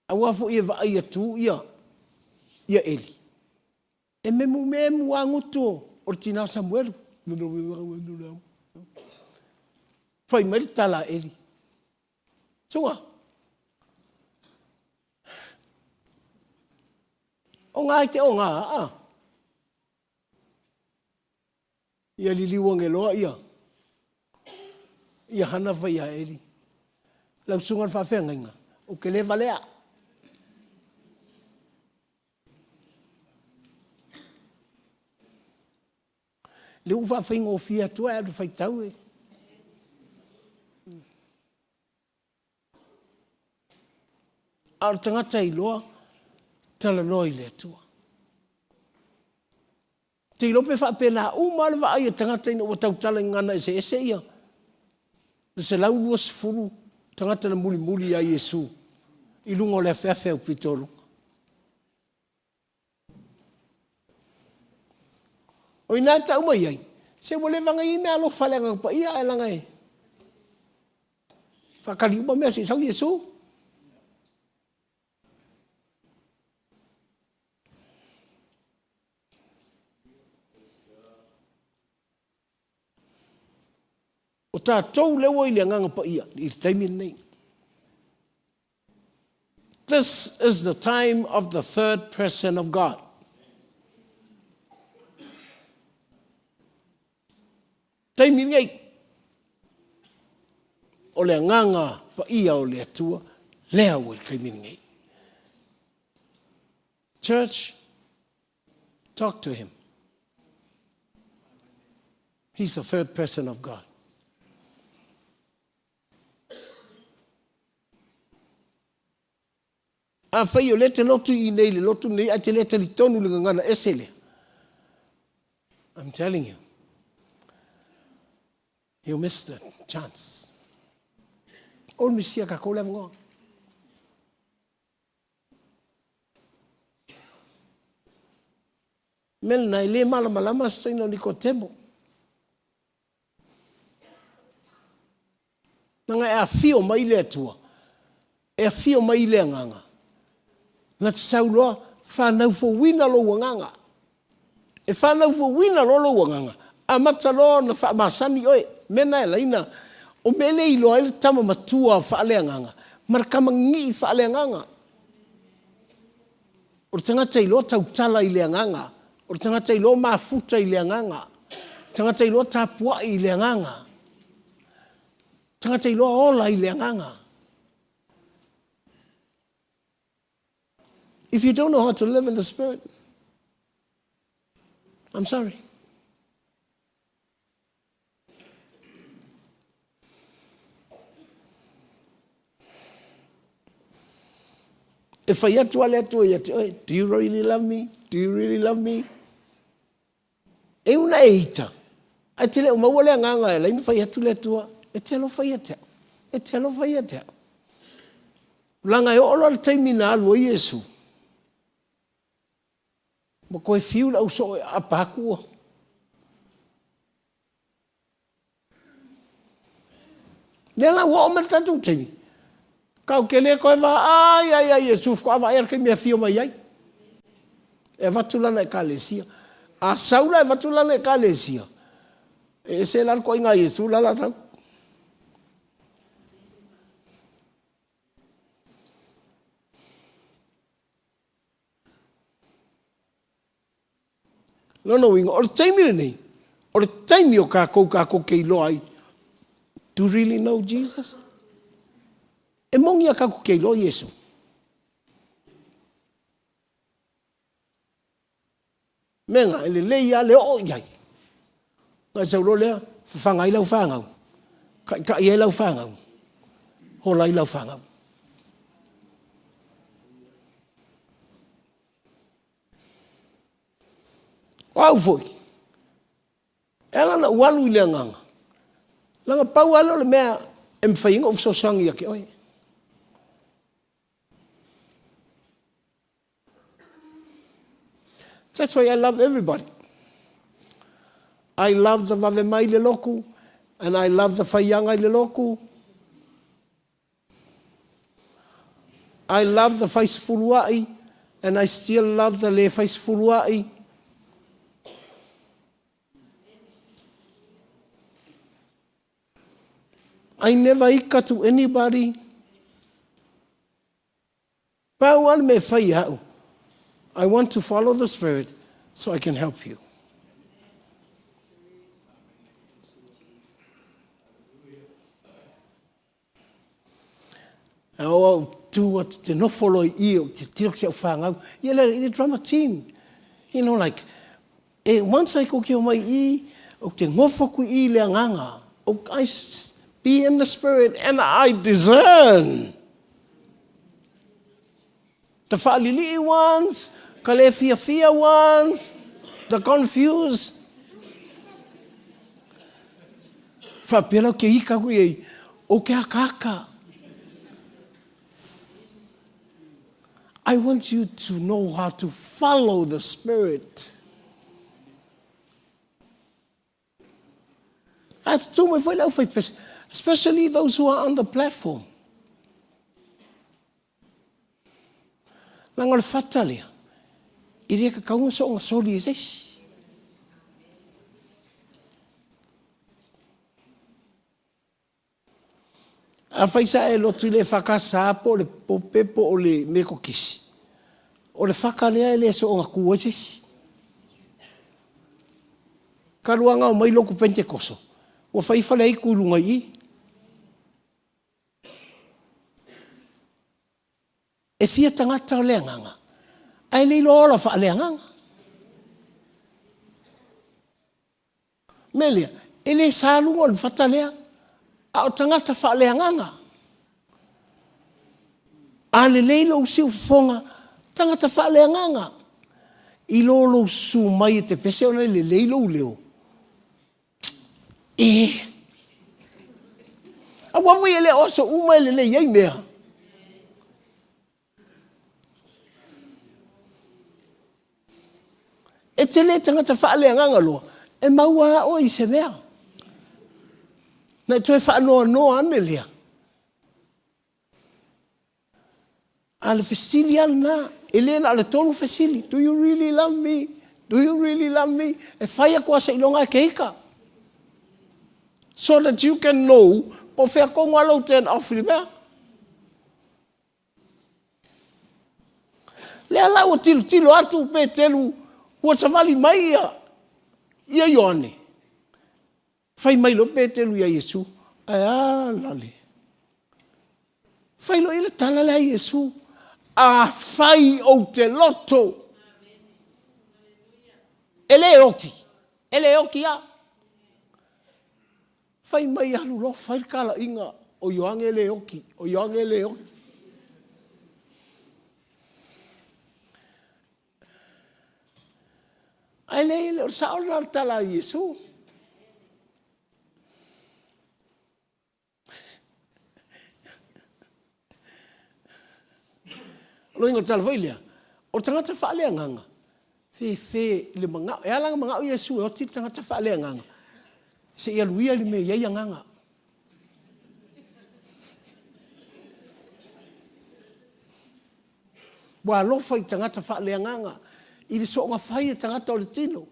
Aua foi e vaai atu ia ia Eli, e memumemu lava gutu o le tina o Samuelu. Fai mai le tala a Eli, Suga, o ngā i te o ngā, a? Ia liliu ane loa ia ia Hana fai ia Eli, Lau susuga i le faafeagaiga, ou te le valea. Lea ua faafaigofie atu ae alu faitau e. A o le tagata iloa, talanoa i le Atua. Te iloa pe faapena uma lava le vaai a tagata ina ua tautala i gagana eseese ia le 120 tagata na mulimuli ia Iesu i luga o le afeafe aupito o luga. O i ina e tau mai ai, se ua leva ona i ai meaalofa a le Agaga Paia ae leaga e faatali uma mea se i sau Iesu. O tatou lea ua i le Agaga Paia i le taimi lenei. This is the time of the third person of God. Taimi lenei, o le Agaga Paia o le Atua lea ua i le taimi lenei. Church, talk to him. He's the third person of God. Afai o lea e te lotu i inei i le lotu lenei ae te le talitonu i le gagana ese lea, I'm telling you, you missed the chance. O le misia tatou le avanoa. Mea lena e le malamalama se toeaina o Nikotemo. Leaga e afio mai le Atua, e afio mai i le Agaga, na te sau loa fanau fouina lou agaga. E fanau fouina loa lou agaga, amata loa ona faamasani oe. Mea na e ala ai ona, o mea lea e iloa ai le tama matua faaleagaga ma le tama gigii faaleagaga. O le tagata iloa tautala i le agaga. O le tagata iloa mafuta i le agaga. Tagata iloa tapuai i le agaga. Tagata iloa ola i le agaga. If you don't know how to live in the spirit, I'm sorry. E fai atu a le Atua ia te oe, Do you really love me? Do you really love me? E una e ita, ae te le o maua le agaga e alai na fai atu le Atua, e te alofa ia te au, e te alofa ia te au. Leaga e oo loa le taimi na alu ai Iesu, ma toe fiu le ausoo e aapa atu ua. Lea la ua oo mai le tatou taimi, tatou te le toe vaai ai ia Iesu faatoa vaai le taimi e afio mai ai. E avatu lana Ekalesia. A sau la e avatu lana Ekalesia, e ese la le toaiga Iesu la la sau. Lona uiga, o le taimi lenei, o le taimi o kākou kākou ke iloa ai, do you really know Jesus? E moni a kākou ke iloa Iesu. Mea e lelei lava le oo i ai. Ona e sau loa lea, fafaga ai lau fanau, taitai ai lau fanau, hola ai lau fanau. O au foi, lou alu i le agaga, leaga pau lava lea o le mea e mafai ai ona ou fesoasoani ia te oe. That's why I love everybody. I love the vave mai le lotu, and I love the faiaga i le lotu. I love the faisefulua'i, and I still love the le faisefulua'i. I never ika to anybody. Pau lava le mea e fai ia au, I want to follow the Spirit so I can help you. A o au tu atu te nofo loa i i o te tiro ki si au whāngau. Ia le, i le drama team. You know, like, e, once I koke o mai i, o te ngofo ku i le anganga. O, I be in the spirit and I discern. The fa'alili'i ones, ka le fiafia ones, the confused. Faapea lau ke ika aku i ai, o ke akaaka. I want you to know how to follow the Spirit. Ae tutū mai foi le aufaipese, especially those who are on the platform. Leaga o le fata lea, e le tatau ona soona soli e se isi. Afai sa e lotu i le EFKS po o le Pope po o le Metotisi, o le faka lea e le soona tu ai se isi. Talu lava ona omai lotu Pentekoso, ua fai faleaitu i luga i i. E fia tagata o le agaga, ae le iloa ola faaleagaga. Mea lea, e le sa luga o le fata lea, a o tagata faaleagaga. A lelei lou siufofoga, tagata faaleagaga. I lo lou susu mai e te pese ona e lelei lou leo. E. Aua foi e le o aso uma e lelei ai mea. E te le tagata faaleagaga loa, e maua lava oe i se mea. Na e toe faanoanoa ane lea. A le fesili lava lena, e le na o le tolu fesili. Do you really love me? Do you really love me? E fai atu lava seiloga e te ika. So that you can know po o fea tonu lava lou turn off i le mea. Lea la ua tilotilo atu Petelu, ua savali mai ia, ia Ioane. Fai mai loa Petelu iā Iesu, Ae a la le. Fai loa ia le tala lea a Iesu, Afai ou te loto, e le oti, e le oti lava. Fai mai alu loa fai le talaiga o Ioane e le oti, o Ioane e le oti. Ae le, le o le sao lena o le tala a Iesu. O le uiga o le tala foi lea, o le tagata faaleagaga, fefe i le manao. E ala ona manao Iesu e oti le tagata faaleagaga, se i alu ia i le mea e i ai agaga. Ua alofa i tagata faaleagaga, i le soonga fai e tagata o le tino.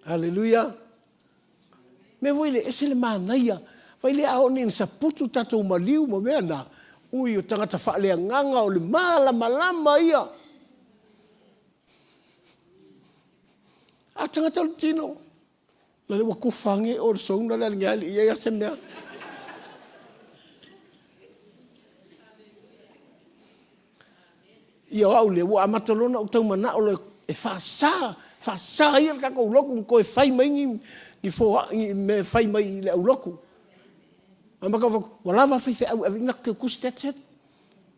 Haleluia. Mea foi le ese le manaia. Vai le a oo nei ina saputu tatou maliu ma mea na. Ui o tagata faaleagaga o le malamalama ia. A o tagata o le tino, La le ua kufa age o le souna le aligi ali ia se mea. Ia o au lea, ua amata loa ona ou tau manao loa e faasa, faasa ia le tatou lotu ma toe fai mai ni, ni foai, ni mea e fai mai i le aulotu. Amata ona fai atu, ua lava faifeau e ave i ai ni tusi, that's it.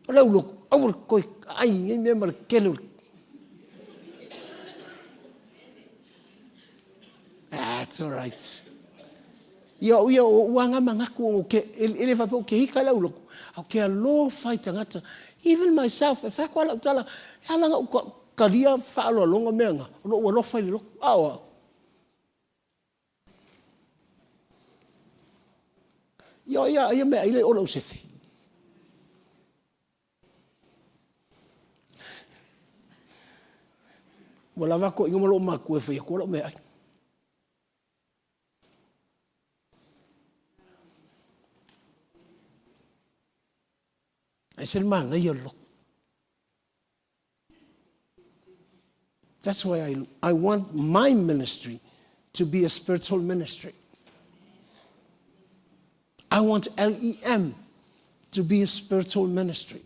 O le aulotu, aua le toe aai i nei mea ma le tele o le... That's all right. Ia o ia o ou lava na manatu ona ou te, e le faapea ou te ita i le aulotu, ae ou te alofa i tagata. Even myself, e fai atu lava lau tala, e ala ona ou talia faaaloaloga mea na, o lou alofa i le lotu. A o au? Ia o ai a meaai la i o i lau sefe? Ua lava toeaiina ma loomatutua e fai atua lau meaai. E ese le manaia o le lotu. That's why I, I want my ministry to be a spiritual ministry. I want LEM to be a spiritual ministry.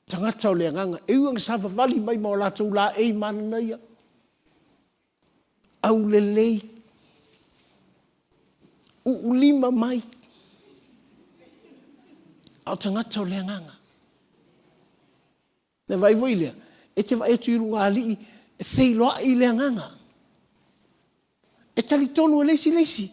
Tagata o le agaga, e ui ona savavali mai ma o latou laei mananaia, aulelei, uulima mai, a o tagata o le agaga. Na vaai foi lea, e te vaai atu i luga alii e feiloai le agaga. E talitonu e le isi le isi.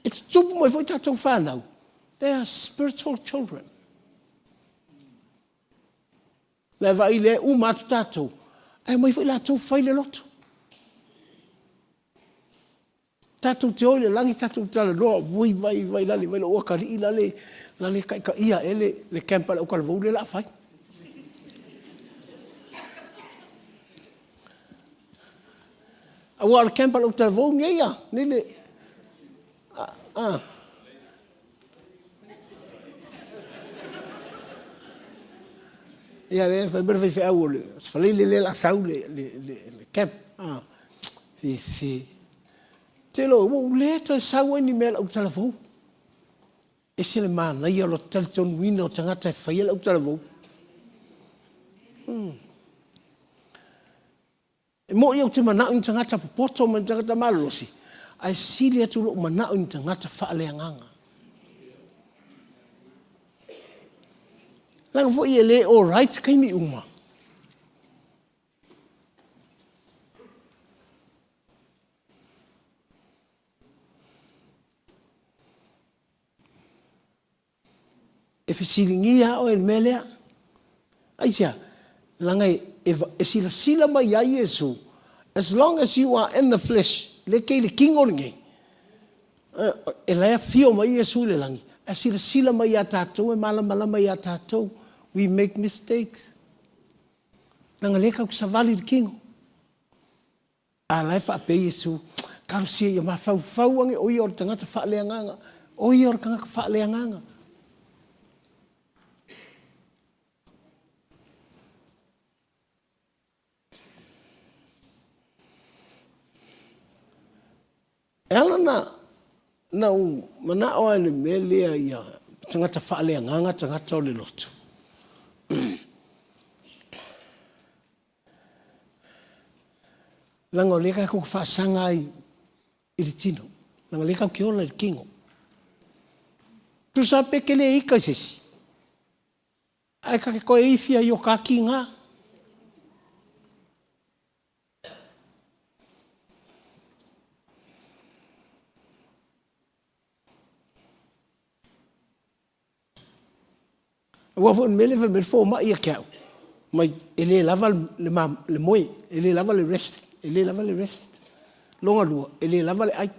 E tutupu mai foi tatou fanau, they are spiritual children. Na vaai lea uma atu tatou, ae omai foi latou fai le lotu. Tatou te o i le lagi tatou talanoa, ui vai vai lale vai lou atalii lale lale taitaia ea le le camp a le autalavou lea o le a fai. Aua o le camp a le autalavou nei a, nei le a, a. Ia lea fai mai le faifeau o le Faleile lea o le a sau le le le camp. A, fifi. Tele ua ou le toe sau ai ni mea i lau talavou. Ese le manaia o le talitonuina o tagata e faia lau talavou. E moni ou te manao i ni tagata popoto ma ni tagata malolosi, ae sili atu lou manao i ni tagata faaleagaga. Leaga foi e le alright taimi uma. E fesiligia lava oe i le mea lea. Aisea? Leaga e, e, e silasila mai ai Iesu, as long as you are in the flesh, le ke i le kino lenei, e la e afio mai Iesu i le lagi, ae silasila mai iā tatou, e malamalama iā tatou, we make mistakes. Leaga lea tatou te savali i le kino. A la e faapea Iesu, Talosia ia mafaufau ane o ia o le tagata faaleagaga, o ia o le tagata faaleagaga. E ala na, na ou manao lava i le mea lea ia tagata faaleagaga tagata o le lotu. Leaga o lea tatou te faasaga ai i le tino. Leaga o lea tatou te ola i le tino. Tusa pe te le ika i se isi, ae ta te toe ifi ai o ta kiga. Aua foi o le mea lea fai mai le fomai ia te au, mai e le lava le, le moe, e le lava le rest, e le lava le rest. Longa lua, e le lava le ai.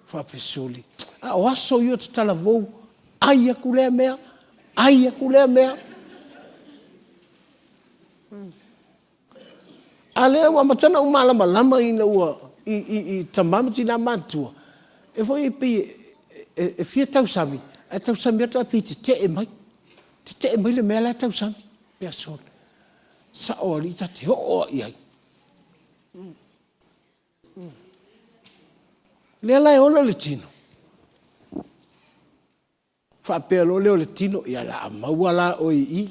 Faapesoli. A o aso ia o te talavou, ai aku lea mea, ai aku lea mea. A lea ua amata ona ou malamalama ina ua i, i, i tama ma tina matutua, e foi e pei e, e, e fia tausami, ae tausami atu ae pei e tetee mai. Tetee mai le mea la e tausami. Pea sole. Sao alii ta te oo a i ai. Lea la e ola le tino. Faapea loa lea o le tino, ia la a maua la oe i i.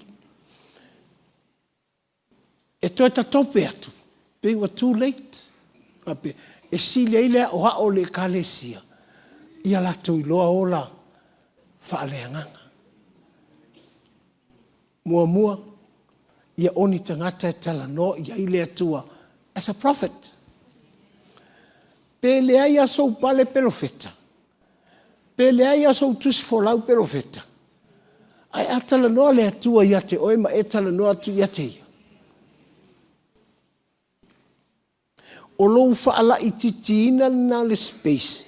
E toe tatope atu. Pei ua too late. Faapea, e sili ai le aoao o le Ekalesia ia latou iloa ola faaleagaga. Muamua, ia o ni tagata e talanoa i ai le Atua as a prophet. Pe leai a sou pale pelofeta, pe leai a sou tusi folau pelofeta, ae a talanoa le Atua ia te oe ma e talanoa atu ia te ia, O lou faalaitiitiina lena o le space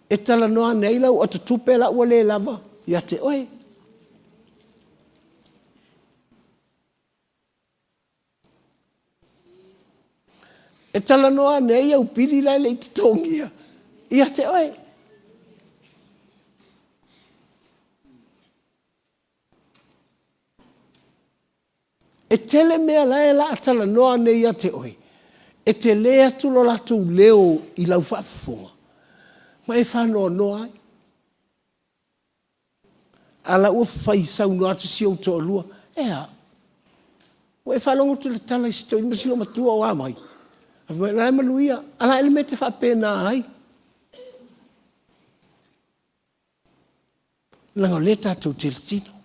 e talanoa ane ai lau atotupe la ua le lava ia te oe. E talanoa ane ai au pili la e le i totogia ia te oe. E tele mea la e la a talanoa nei ia te oe, e tele atu lo latou leo i lau faafofoga, ma e faanoanoa ai. A la ua fai saunoa atu si ou toalua, e a? Ua e faalogo atu i le tala i si toeaina ma si olomatua o a mai? Fai mai, o la e manuia. A la e le mea e te faapena ai? Leaga o lea tatou te i le tino.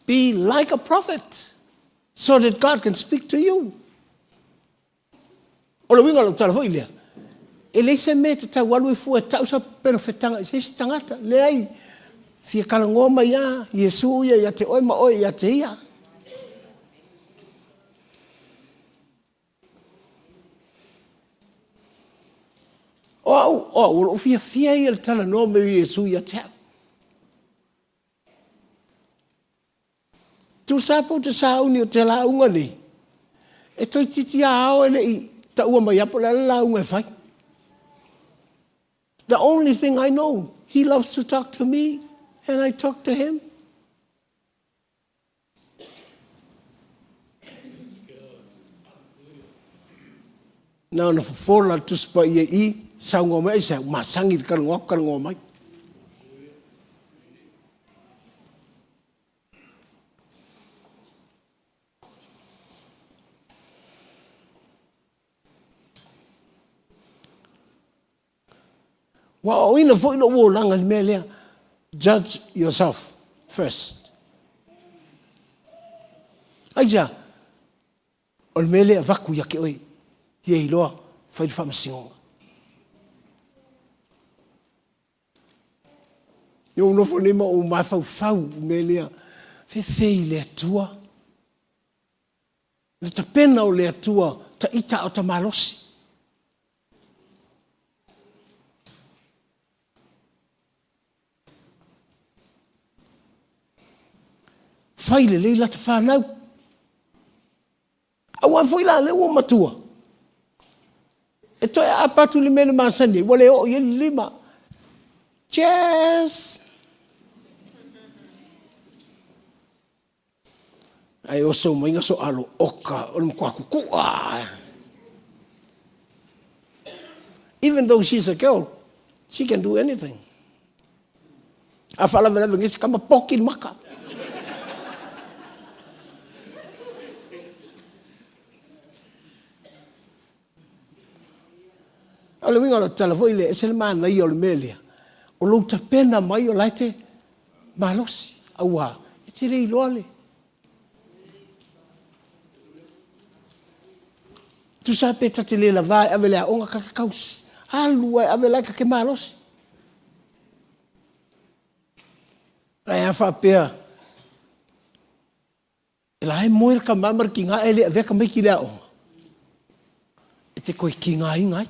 Be like a prophet so that God can speak to you. O le uiga o lau tala foi lea, e leai se mea e tatau alu ai fua e tau sa perofetaga i se isi tagata. Leai, fia talanoa mai lava Iesu ia ia te oe ma oe ia te ia. O au, o au, o lou fiafia ia i le talanoa mai o Iesu ia te au. Tusa pe ou te sauni ou te lauga nei, e toeitiiti lava ao e le i taua mai lava po o le a le lauga e fai. The only thing I know, he loves to talk to me and I talk to him. Na ona fofola le Tusi Paia i i, saunoa mai aisea, ua masani i le talanoa atu, talanoa mai. Ua aoaoina foi lou olaga i le mea lea, judge yourself first. Aisea? O le mea lea e avatu ia te oe, ia iloa, fai le faamasinoga. Ia ou nofo nei ma ou mafaufau i le mea lea, fefei le Atua. Le tapena o le Atua ta ita a o ta malosi. Fai lelei lata fanau. Aua foi la lea ua matua. E toe aapa atu i le mea na masani ai, ua le oo i ai le lima. Cheers! Ae oso mai ga so alo oka o le matua kukua. Even though she's a girl, she can do anything. A faalavelave nei se tama poki le maka. O le uiga o le tala foi lea, ese le manaia o le mea lea, o lou tapena mai o la e te malosi, aua e te le iloa le Tusa pe ta te le lavā e ave i le aoga, ta te tausi, alu lava e ave la e ta te malosi. Ae a faapea, E la e moe le tama ma le tiga ae le avea tamaiti i le aoga, e te toe tigaina ai.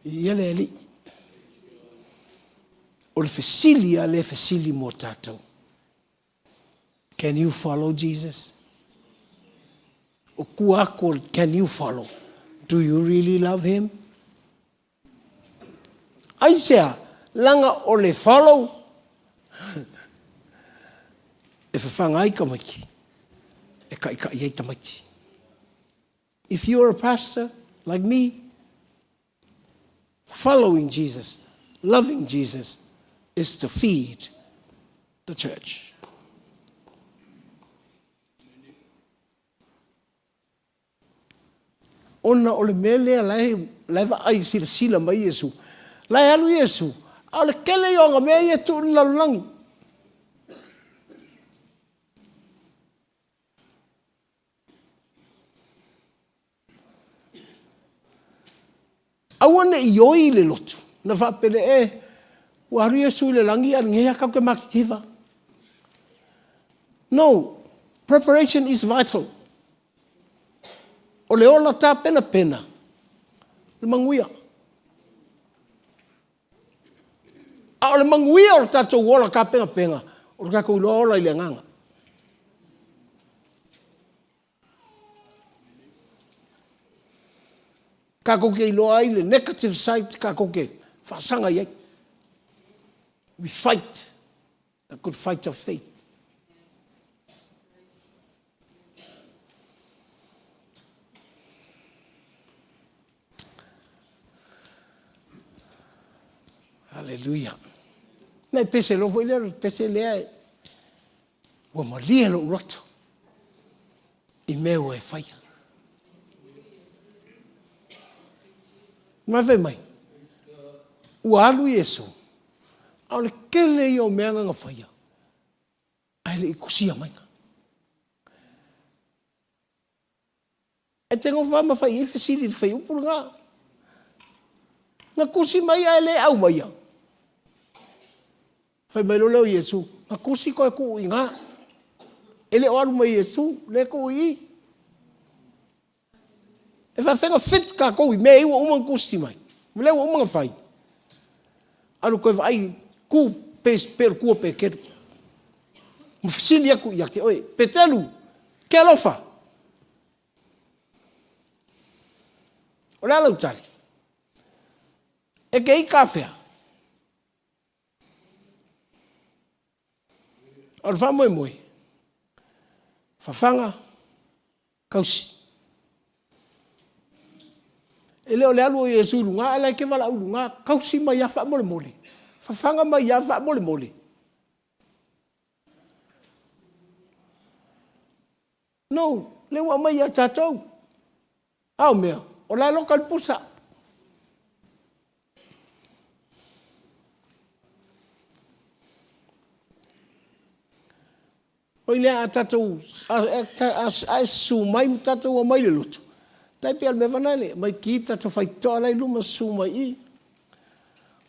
Ia le Alii. O le fesili a le fesili mo tatou. Can you follow Jesus? O tua atu o le can you follow? Do you really love him? Aisea, leaga o le follow e fafaga ai tamaiti, e taitai ai tamaiti. If you are a pastor like me, Following Jesus, loving Jesus is to feed the church. Ona o le mea lea la e, la e vaai silasila mai Iesu. La e alu Iesu, a o le kele ia o ana mea ia e tuu i le lalolagi. Aua ne i oi le lotu, na faapele e, ua alu Iesu i le lagi a lenei a kau ke makikiva. No, preparation is vital. O le ola tapenapena, le manuia. A o le manuia o le tatou ola tapenapena, o le tatou iloa ola i le agaga. Tatou te iloa ai le negative side, tatou te faasaga i ai. We fight the good fight of faith. Hallelujah. Nei pese loa foi lea, pese lea e Ua malie lou loto i mea ua e faia. Ma fai mai, ua alu Iesu, a o le tele ia o mea na na faia, ae le i tusia mai. E te nofo lava ma fai i ai fesili i le fuaiupu lena. Na tusi mai ae le aumaia. Fai mai loa lea o Iesu, na tusi toe tuu i ina. E le o alu mai Iesu, lea e tuu i i. E faafefea ona fit tatou i mea ia ua uma ona tusi mai, ma lea ua uma ona fai. Alu toe vaai, tu pe o le tu a Peteru. Ma fesili atu ia te oe, Peteru, ke alofa. O le a lau tali? E te ita afea? O le faamoemoe, fafaga, kausi. E le o le alu o Iesu i luga, ae la e te valaau i luga, kausi mai lava faamolemole, fafaga mai lava faamolemole. No, lea ua aumai ia tatou. A o mea, o la e loka le pusa. Oi lea a tatou, a e susu mai ma tatou omai i le lotu, tai pei o le mea foi lele, mai ki tatou faitotoa la i luma susu mai i i.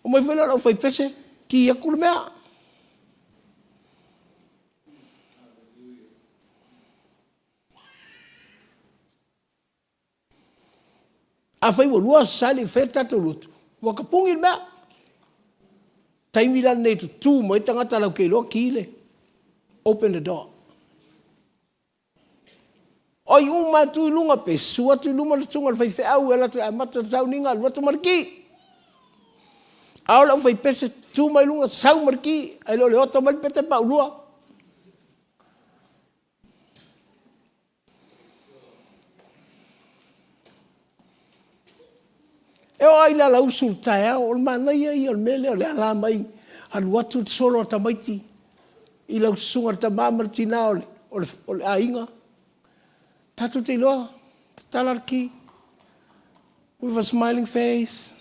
Omai foi lea o le aufaipese, ki atu le mea. Afai ua lua aso sa e le i faia le tatou lotu, ua tapuni le mea. Taimi la lenei e tutu mai ai tagata latou te iloa ki le open the door. O ai uma e tu i luga pe susu atu i luma le susuga i le faifeau e alu atu e amata le sauniga alu atu ma le ki. A o le aufaipese tu mai luga sau ma le ki ae le o le oto mai le pete paulua. E oo lava i le alausu i le taeao, o le manaia ia o le mea lea o le ala mai, alu atu le solo a tamaiti i lau susuga i le tama ma le tina o le, o le, o le aiga. Tatou te iloa, tatala le ki with a smiling face.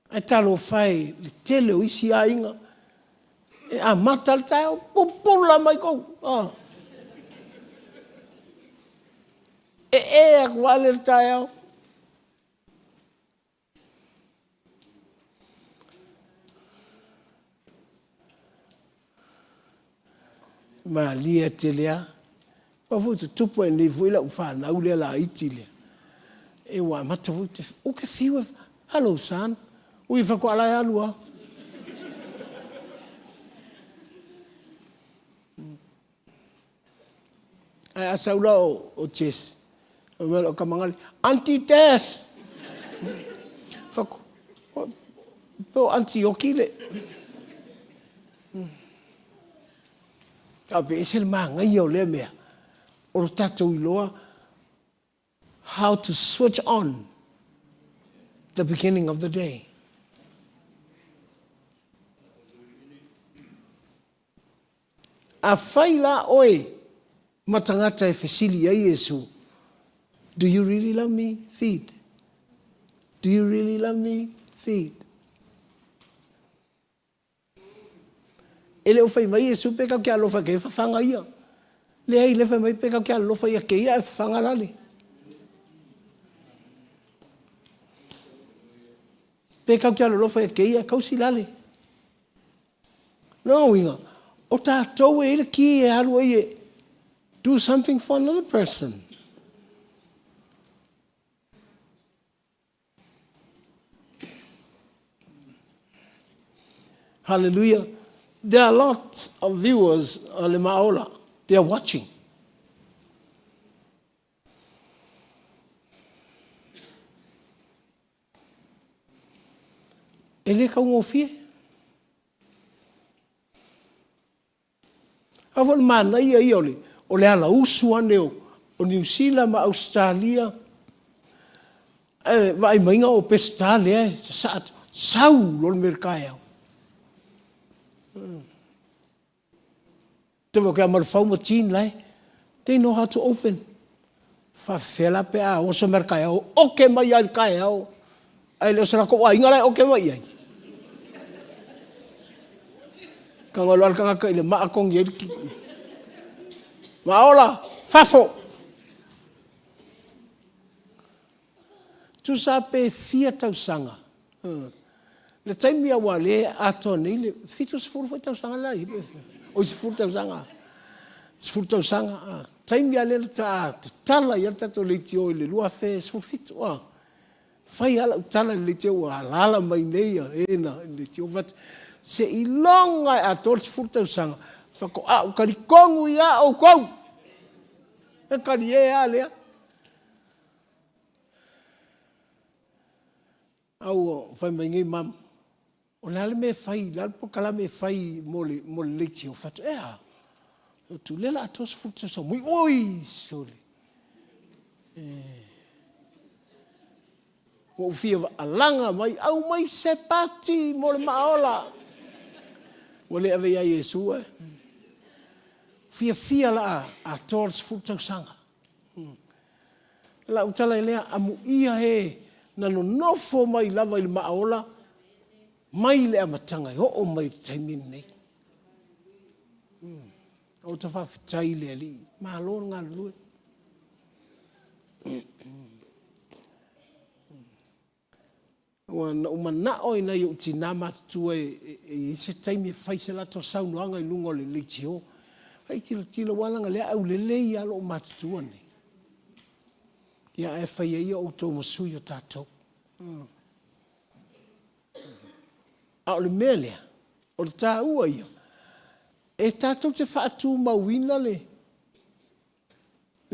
Ae talofa e i le tele o isi aiga e amata le taeao, pupula mai kou. Ah. E e atu lava le taeao. Malie tele lava. Aua foi tutupu ai nei foi lau fanau lea laiti lea. E ua amata foi te, ou te fiu e, hello son, ui faatoa la e alu lava. Ae a sau la o, o Jess, o mea o tama gali, Auntie Death! Fako, pe o Antioki le... A pe ese le manaia o lea mea. O lo tatou iloa how to switch on the beginning of the day. Afai la oe ma tagata e fesili i ai Iesu, Do you really love me? Feed. Do you really love me? Feed. E le o fai mai Iesu pe kau ke alofa ke fafaga ia. Leai, le fai mai pe kau ke alofa ia ke ia e fafaga lale. Pe kau ke alolofa ia ke ia e kausi lale. Lona uiga, o tatou e i ai le ki e alu ai e do something for another person. Hallelujah. There are lots of viewers a le Maola. They are watching. E le taugofie. A foi le manaia ia o le, o le ala usu ane o, o Niu Sila ma Ausetalia, ae vaai maiga o Peseta lea e sasaa atu, sau loa le mea i le taeao. Te ke a malofau ma Jean lae, they know how to open. Faafefea la pe a oso mai le taeao, oke mai lava i le taeao, ae le o se latou aiga la e oke mai i ai. Tago loa le tagata i le maa togi ai le ki. Maola, fafo! Tusa pe fia tausaga. Le taimi a ua le atoa nei le 70 foi tausaga la i oi 10 tausaga. 10 tausaga. A. Taimi a lea na tatala ai le tatou leitio i le 2017. A. Fai lava lau tala i le leitio ua alaala mai nei a e na i le leitio fai atu, seiloga e atoa le 10 tausaga faatoa ou talitonu ia outou. E talie lava lea. A ua fai mai nei mama, o le a le mea e fai, o le a le polokalame e fai mo le, mo le leitio? Fai atu, e a? Fai atu, lea la atoa 10 tausaga mai, oi sole. Eh. Ua ou fia alaga mai, aumai se pati mo le maaola. Ua le ave ia Iesu e. Fiafia la a atoa le 10 tausaga. Lau tala i lea, amuia e na nonofo mai lava i le maaola mai le amataga e oo mai i le taimi lenei. Ou te faafetai i le Alii, malo le galulue. Ua na ou manao i nai ou tinā matutua e i ai se taimi e fai se latou saunoaga i luga o le leitio. Ai tilotilo aua leaga lea aulelei lava lou matutua nei. Ia ae fai ai outou ma sui o tatou. A o le mea lea, o le taua ia, e tatou te faatumauina le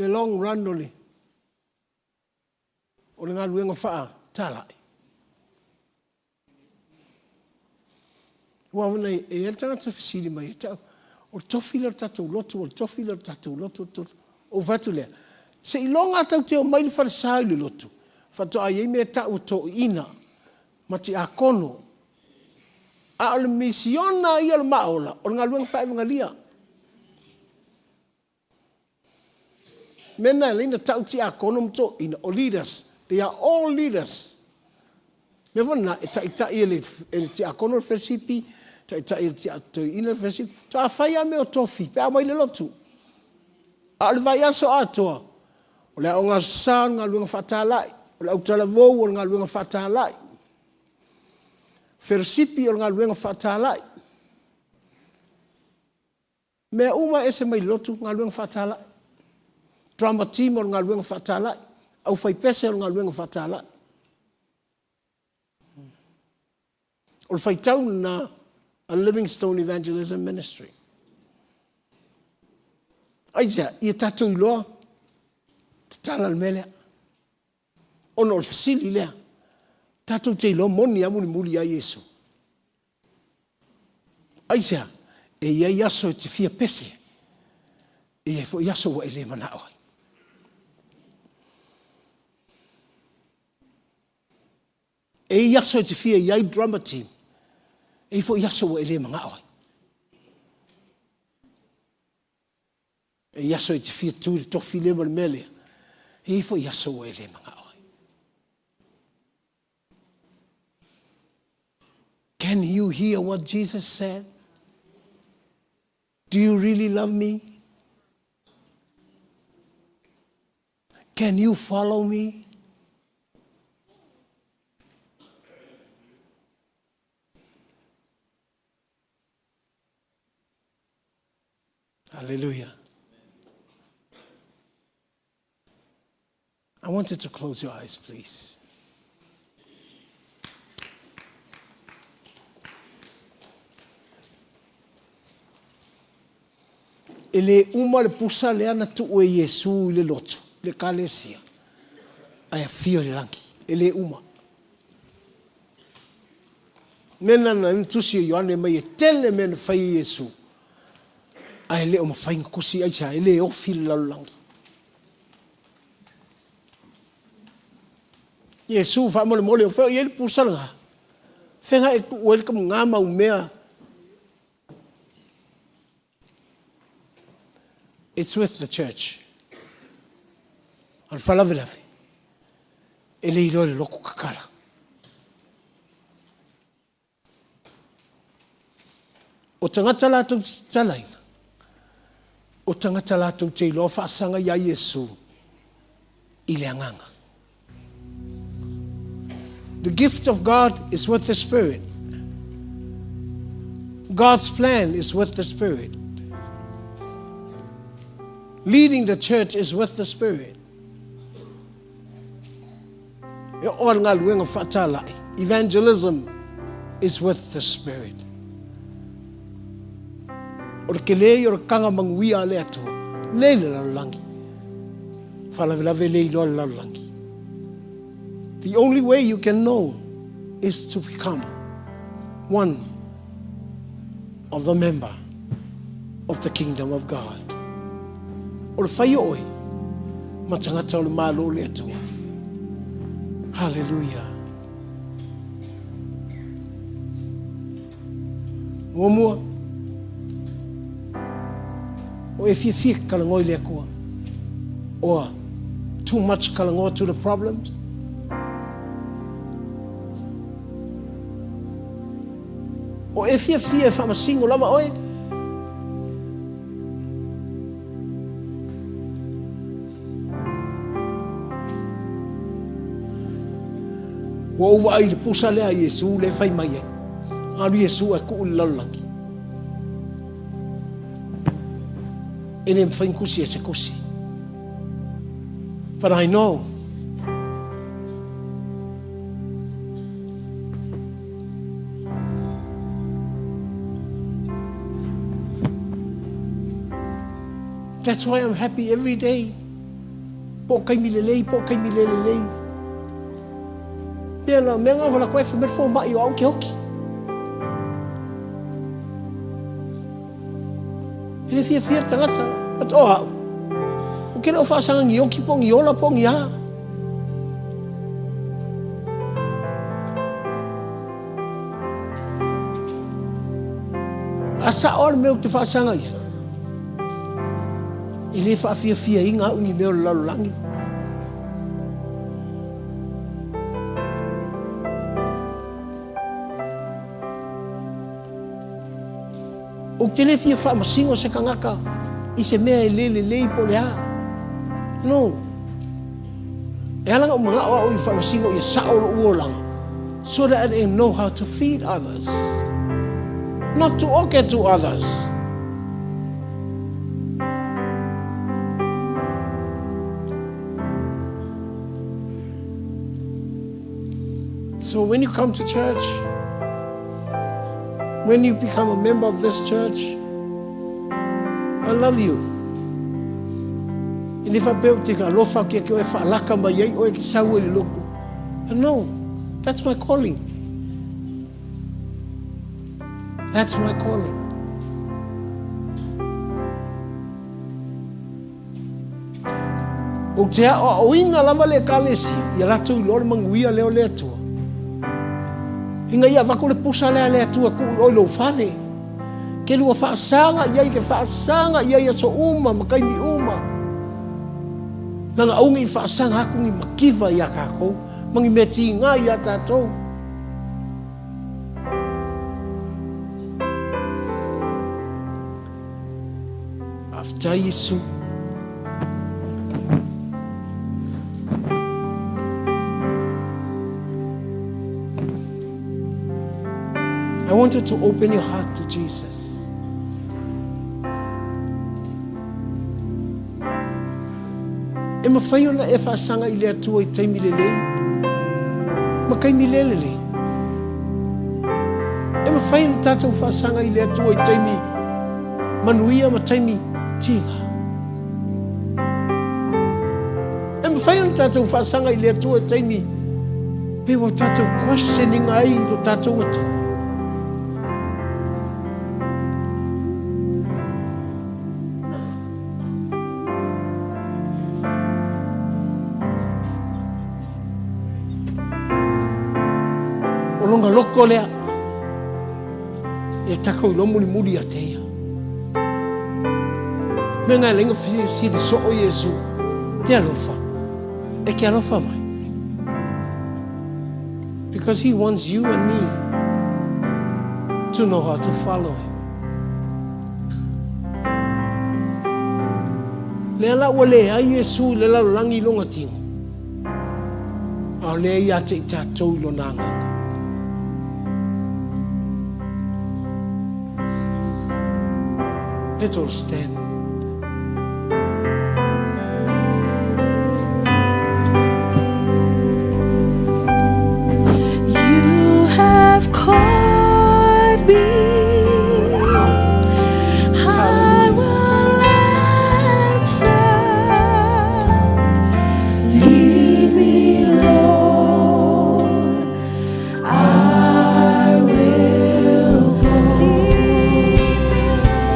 long run o le O le galuega faatalai. Aua ona e i ai le tagata fesili mai ia te au, o le tofi lea o le tatou lotu, o le tofi lea o le tatou lotu, o le tofi. Ou fai atu lea, seiloga tatou te omai i le falesa i le lotu, faatoa i ai mea e tau o toeaiina ma tiakono. A o le misiona ia o le maaola, o le galuega faa-evagalia. Mea na e alai na tau tiakono ma toeaina o leaders. They are all leaders. Mea foi lena e taitai e le, e le tiakono le felesipi, taitai e le toeaina le felesipi. Faatoa fai lava mea o tofi pe a omai i le lotu. A o le vaiaso atoa, o le aoga aso Sa o le galuega faatalai, o le autalavou o le galuega faatalai, felesipi o le galuega faatalai. Mea uma e ese mai lotu, galuega faatalai. Drama team o le galuega faatalai. Aufaipese o le galuega faatalai. O le faitau lena a Livingstone Evangelism Ministry. Aisea, ia tatou iloa tatala le mea lea. Ona o le fesili lea, tatou te iloa moni lava mulimuli ia Iesu. Aisea? E i ai aso e te fia pese. E i ai foi aso ua e le manao ai. E i aso e te fia i ai drama team. E i foi aso ua e le manao ai. E i aso e te fia tu i le tofi lea ma le mea lea. E i foi aso ua e le manao ai. Can you hear what Jesus said? Do you really love me? Can you follow me? Hallelujah. I want you to close your eyes, please. E le uma le pusa lea na tuu e Iesu i le lotu, le ekalesia, ae afio i le lagi. E le uma. Mea na na tusi e Ioane mai e tele mea na fai e Iesu, ae le o mafai na tusi aisea, e le ofi le lalolagi. Iesu faamolemole o fea o i ai le pusa lena? Fea e tuu ai le ngā mau mea. It's with the church. O le faalavelave, e le iloa e le loto kakala. O tagata latou te tatalaina, o tagata latou te iloa faasaga iā Iesu i le agaga. The gift of God is with the Spirit. God's plan is with the Spirit. Leading the church is with the Spirit. E oo lava le galuega faatalai, evangelism is with the Spirit. O le tele ia o le taga manuia a le Atua, lea i le lalolagi. Faalavelave le iloa le lalolagi. The only way you can know is to become one of the member of the kingdom of God. O le fai o oe ma tagata o le Malo o le Atua. Hallelujah. Muamua, o e fiafia ke kalagoa i le Atua. Or too much kalagoa to the problems. O e fiafia e faamasino lava oe? Ua ou vaai i le pusa lea a Iesu lea e fai mai ai. Alu Iesu ae tuu i le lalolagi. E le mafai ona tusi e se tusi. But I know That's why I'm happy every day. Po o taimi lelei, po o taimi le lelei. Mea la, mea ngā wala koe wha me mai o au ke hoki. E le fiafia le tagata, but o au, o ke le o faasaga ni oki po ni ola po ni a. A sao a le mea ou te faasaga i ai, e le faafiafiaina au ni mea o le lalolagi. Ou te le fia faamasino se tagata i se mea e le lelei po o le a. No. E ala ona ou manao au i faamasino ia sao lou olaga so that I know how to feed others. Not to oke to others. So when you come to church, when you become a member of this church, I love you. E le faapea ou te alofa atu ia te oe e faalaka mai ai oe e te sau ai i le lotu. No, that's my calling. That's my calling. Ou te aoaoina lava le Ekalesia, ia latou iloa le manuia lea o le Atua. Ina ia avatu le pusa lea a le Atua e tuu i oe i lou fale. Ke lua faasaga i ai, ke faasaga i ai aso uma ma taimi uma. Leaga aua ne i faasaga atu ni mativa iā tatou ma ni mea tiga iā tatou. Faafetai Iesu. I want you to open your heart to Jesus. E mafai ona e faasaga i le Atua i taimi lelei ma taimi le lelei. E mafai ona tatou faasaga i le Atua i taimi manuia ma taimi tiga. E mafai ona tatou faasaga i le Atua i taimi pe ua tatou questioning ai lo tatou Atua. O lona loto lea, ia tatou iloa mulimuli ia te ia. Mea na e ala ai ona fesilisili soo Iesu, te alofa, e te alofa mai. Because he wants you and me to know how to follow him. Lea la ua leai Iesu i le lalolagi i lona tino, a o lea ia te i tatou i lona agaga. Let's all stand. You have called me. I will answer. Lead me, Lord. I will go. Lead me, Lord.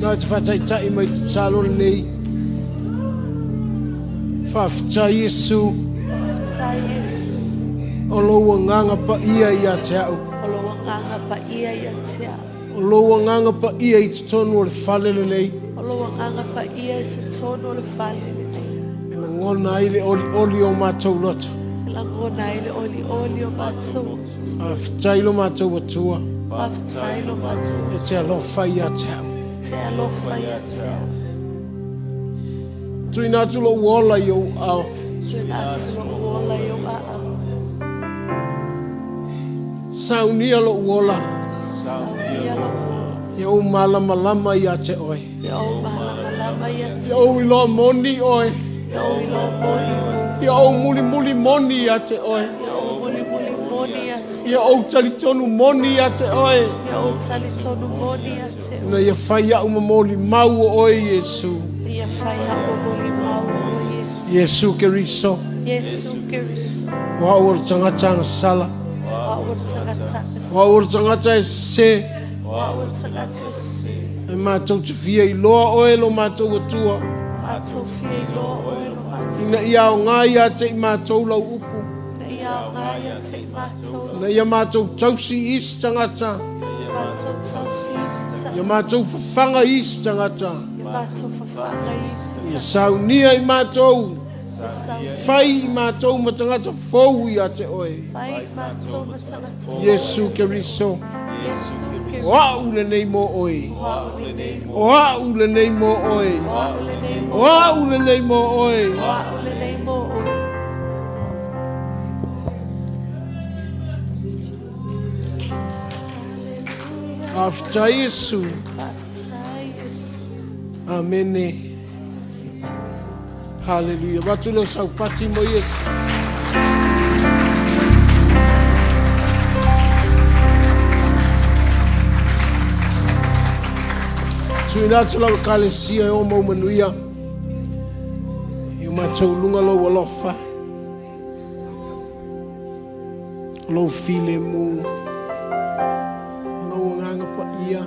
Na e te whātaitai mai te tatalo lenei. Faafetai Iesu. Faafetai Iesu. O lou agaga paia ia te au. O lou agaga paia ia te au. O lou agaga paia i totonu o le fale lenei. O lou agaga paia i totonu o le fale lenei. E lagona ai le olioli o matou loto. E lagona ai le olioli o matou loto. Faafetai lo matou Atua. Faafetai lo matou E te alofa ia te au. E te alofa ia te au. Tuuina atu lou ola i ou aao. Tuuina atu lou ola i ou aao. Saunia lou ola. Saunia lou ola. Ia ou malamalama ia te oe. Ia ou malamalama ia te Ia ou iloa moni oe. Ia ou iloa moni oe. Ia ou mulimuli moni ia te oe. Ia ou mulimuli moni ia te Ia ou talitonu moni ia te oe. Ia ou talitonu moni ia te oe. Ina ia fai au ma molimau o oe Iesu. Ina ia fai au ma molimau o oe Iesu. Iesu Keriso. Iesu Keriso. O au o le tagata agasala. O au o le tagata agasala. O au o le tagata e sese. O au o le tagata e sese. E matou te fia iloa oe lo matou Atua. Matou fia iloa oe lo matou Atua. Ina ia aoga ia te i matou lau upu. Ina ia aoga ia te i matou lau Ina ia matou tausi i isi tagata. Ina ia matou tausi i isi tagata. Ia matou fafaga i isi tagata. Ia matou fafaga i isi tagata. Ia saunia i matou. Ia saunia. Fai i matou ma tagata fou ia te oe. Fai i matou ma tagata fou. Iesu Keriso. Iesu Keriso. O au lenei mo oe. O au lenei mo O au lenei mo oe. O au lenei mo O au lenei mo oe. O au lenei mo oe. Faafetai Iesu. Faafetai Iesu. Amene. Haleluia. Avatu leo saupati mo Iesu. Tuuina atu lau ekalesia e o mau manuia. I o matou luga lou alofa. Lou filemu. Lou agaga paia.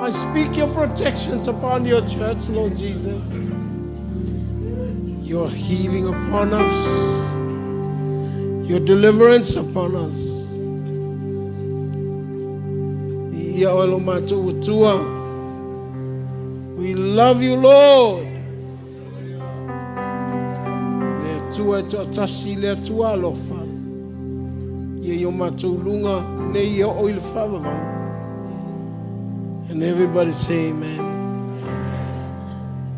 I speak your protections upon your church, Lord Jesus. Your healing upon us. Your deliverance upon us. Ia oe lo matou Atua. We love you, Lord. Le Atua e toatasi, le Atua alofa. Ia i o matou luga nei e oo i le faavavau. And everybody say amen.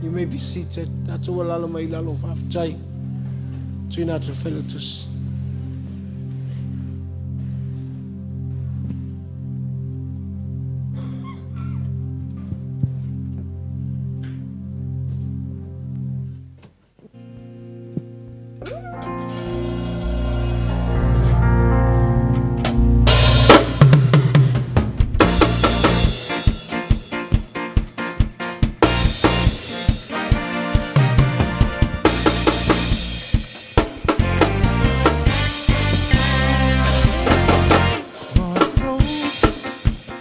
You may be seated. Tatou alala mai lalo faafetai. Tuina atu le failautusi. My soul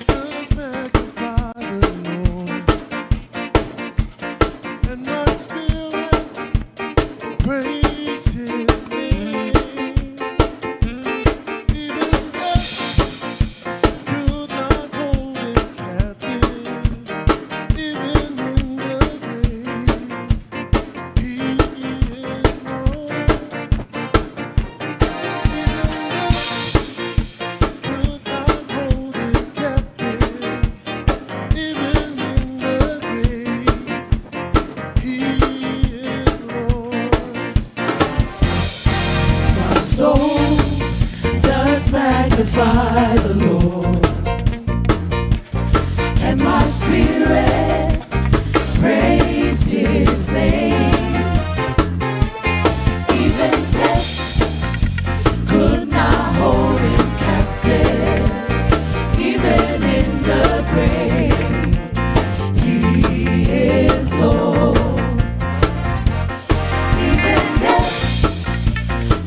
does magnify the Lord, and my spirit praise His name. Even death could not hold Him captive. Even in the grave, He is Lord. Even death could not hold Him captive. Even in the grave, He is Lord. My soul does magnify the Lord, and my spirit praise His name. Even death could not hold Him captive. Even in the grave, He is Lord. Even death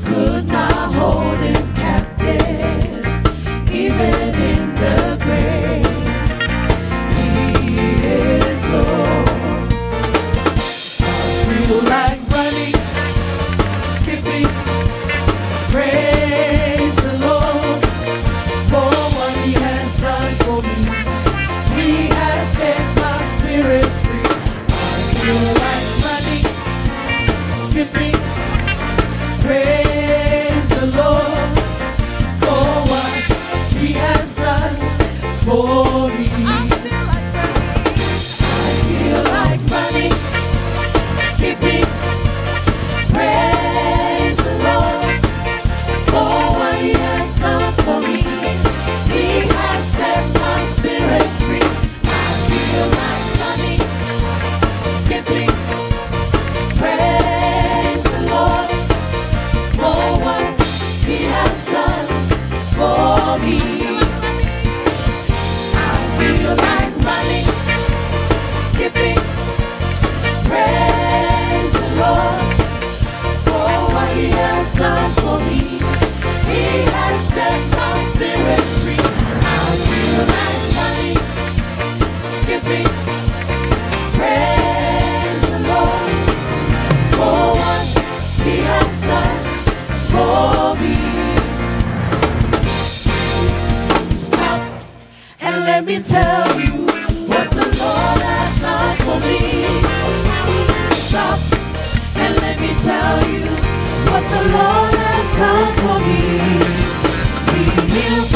could not hold him captive, even in the grave. He for me. I feel like running. I feel like running, skipping. Praise the Lord for what He has done for me. He has set my spirit free. I feel like running, skipping. Praise the Lord for what He has done for me. I feel like running, skipping. Praise the Lord for what He has done for me. He has set my spirit free. I feel like running, skipping. Praise the Lord for what He has done for me. Stop and let me tell you what the Lord has done for me. Stop and let me tell you what the Lord has done for me. He healed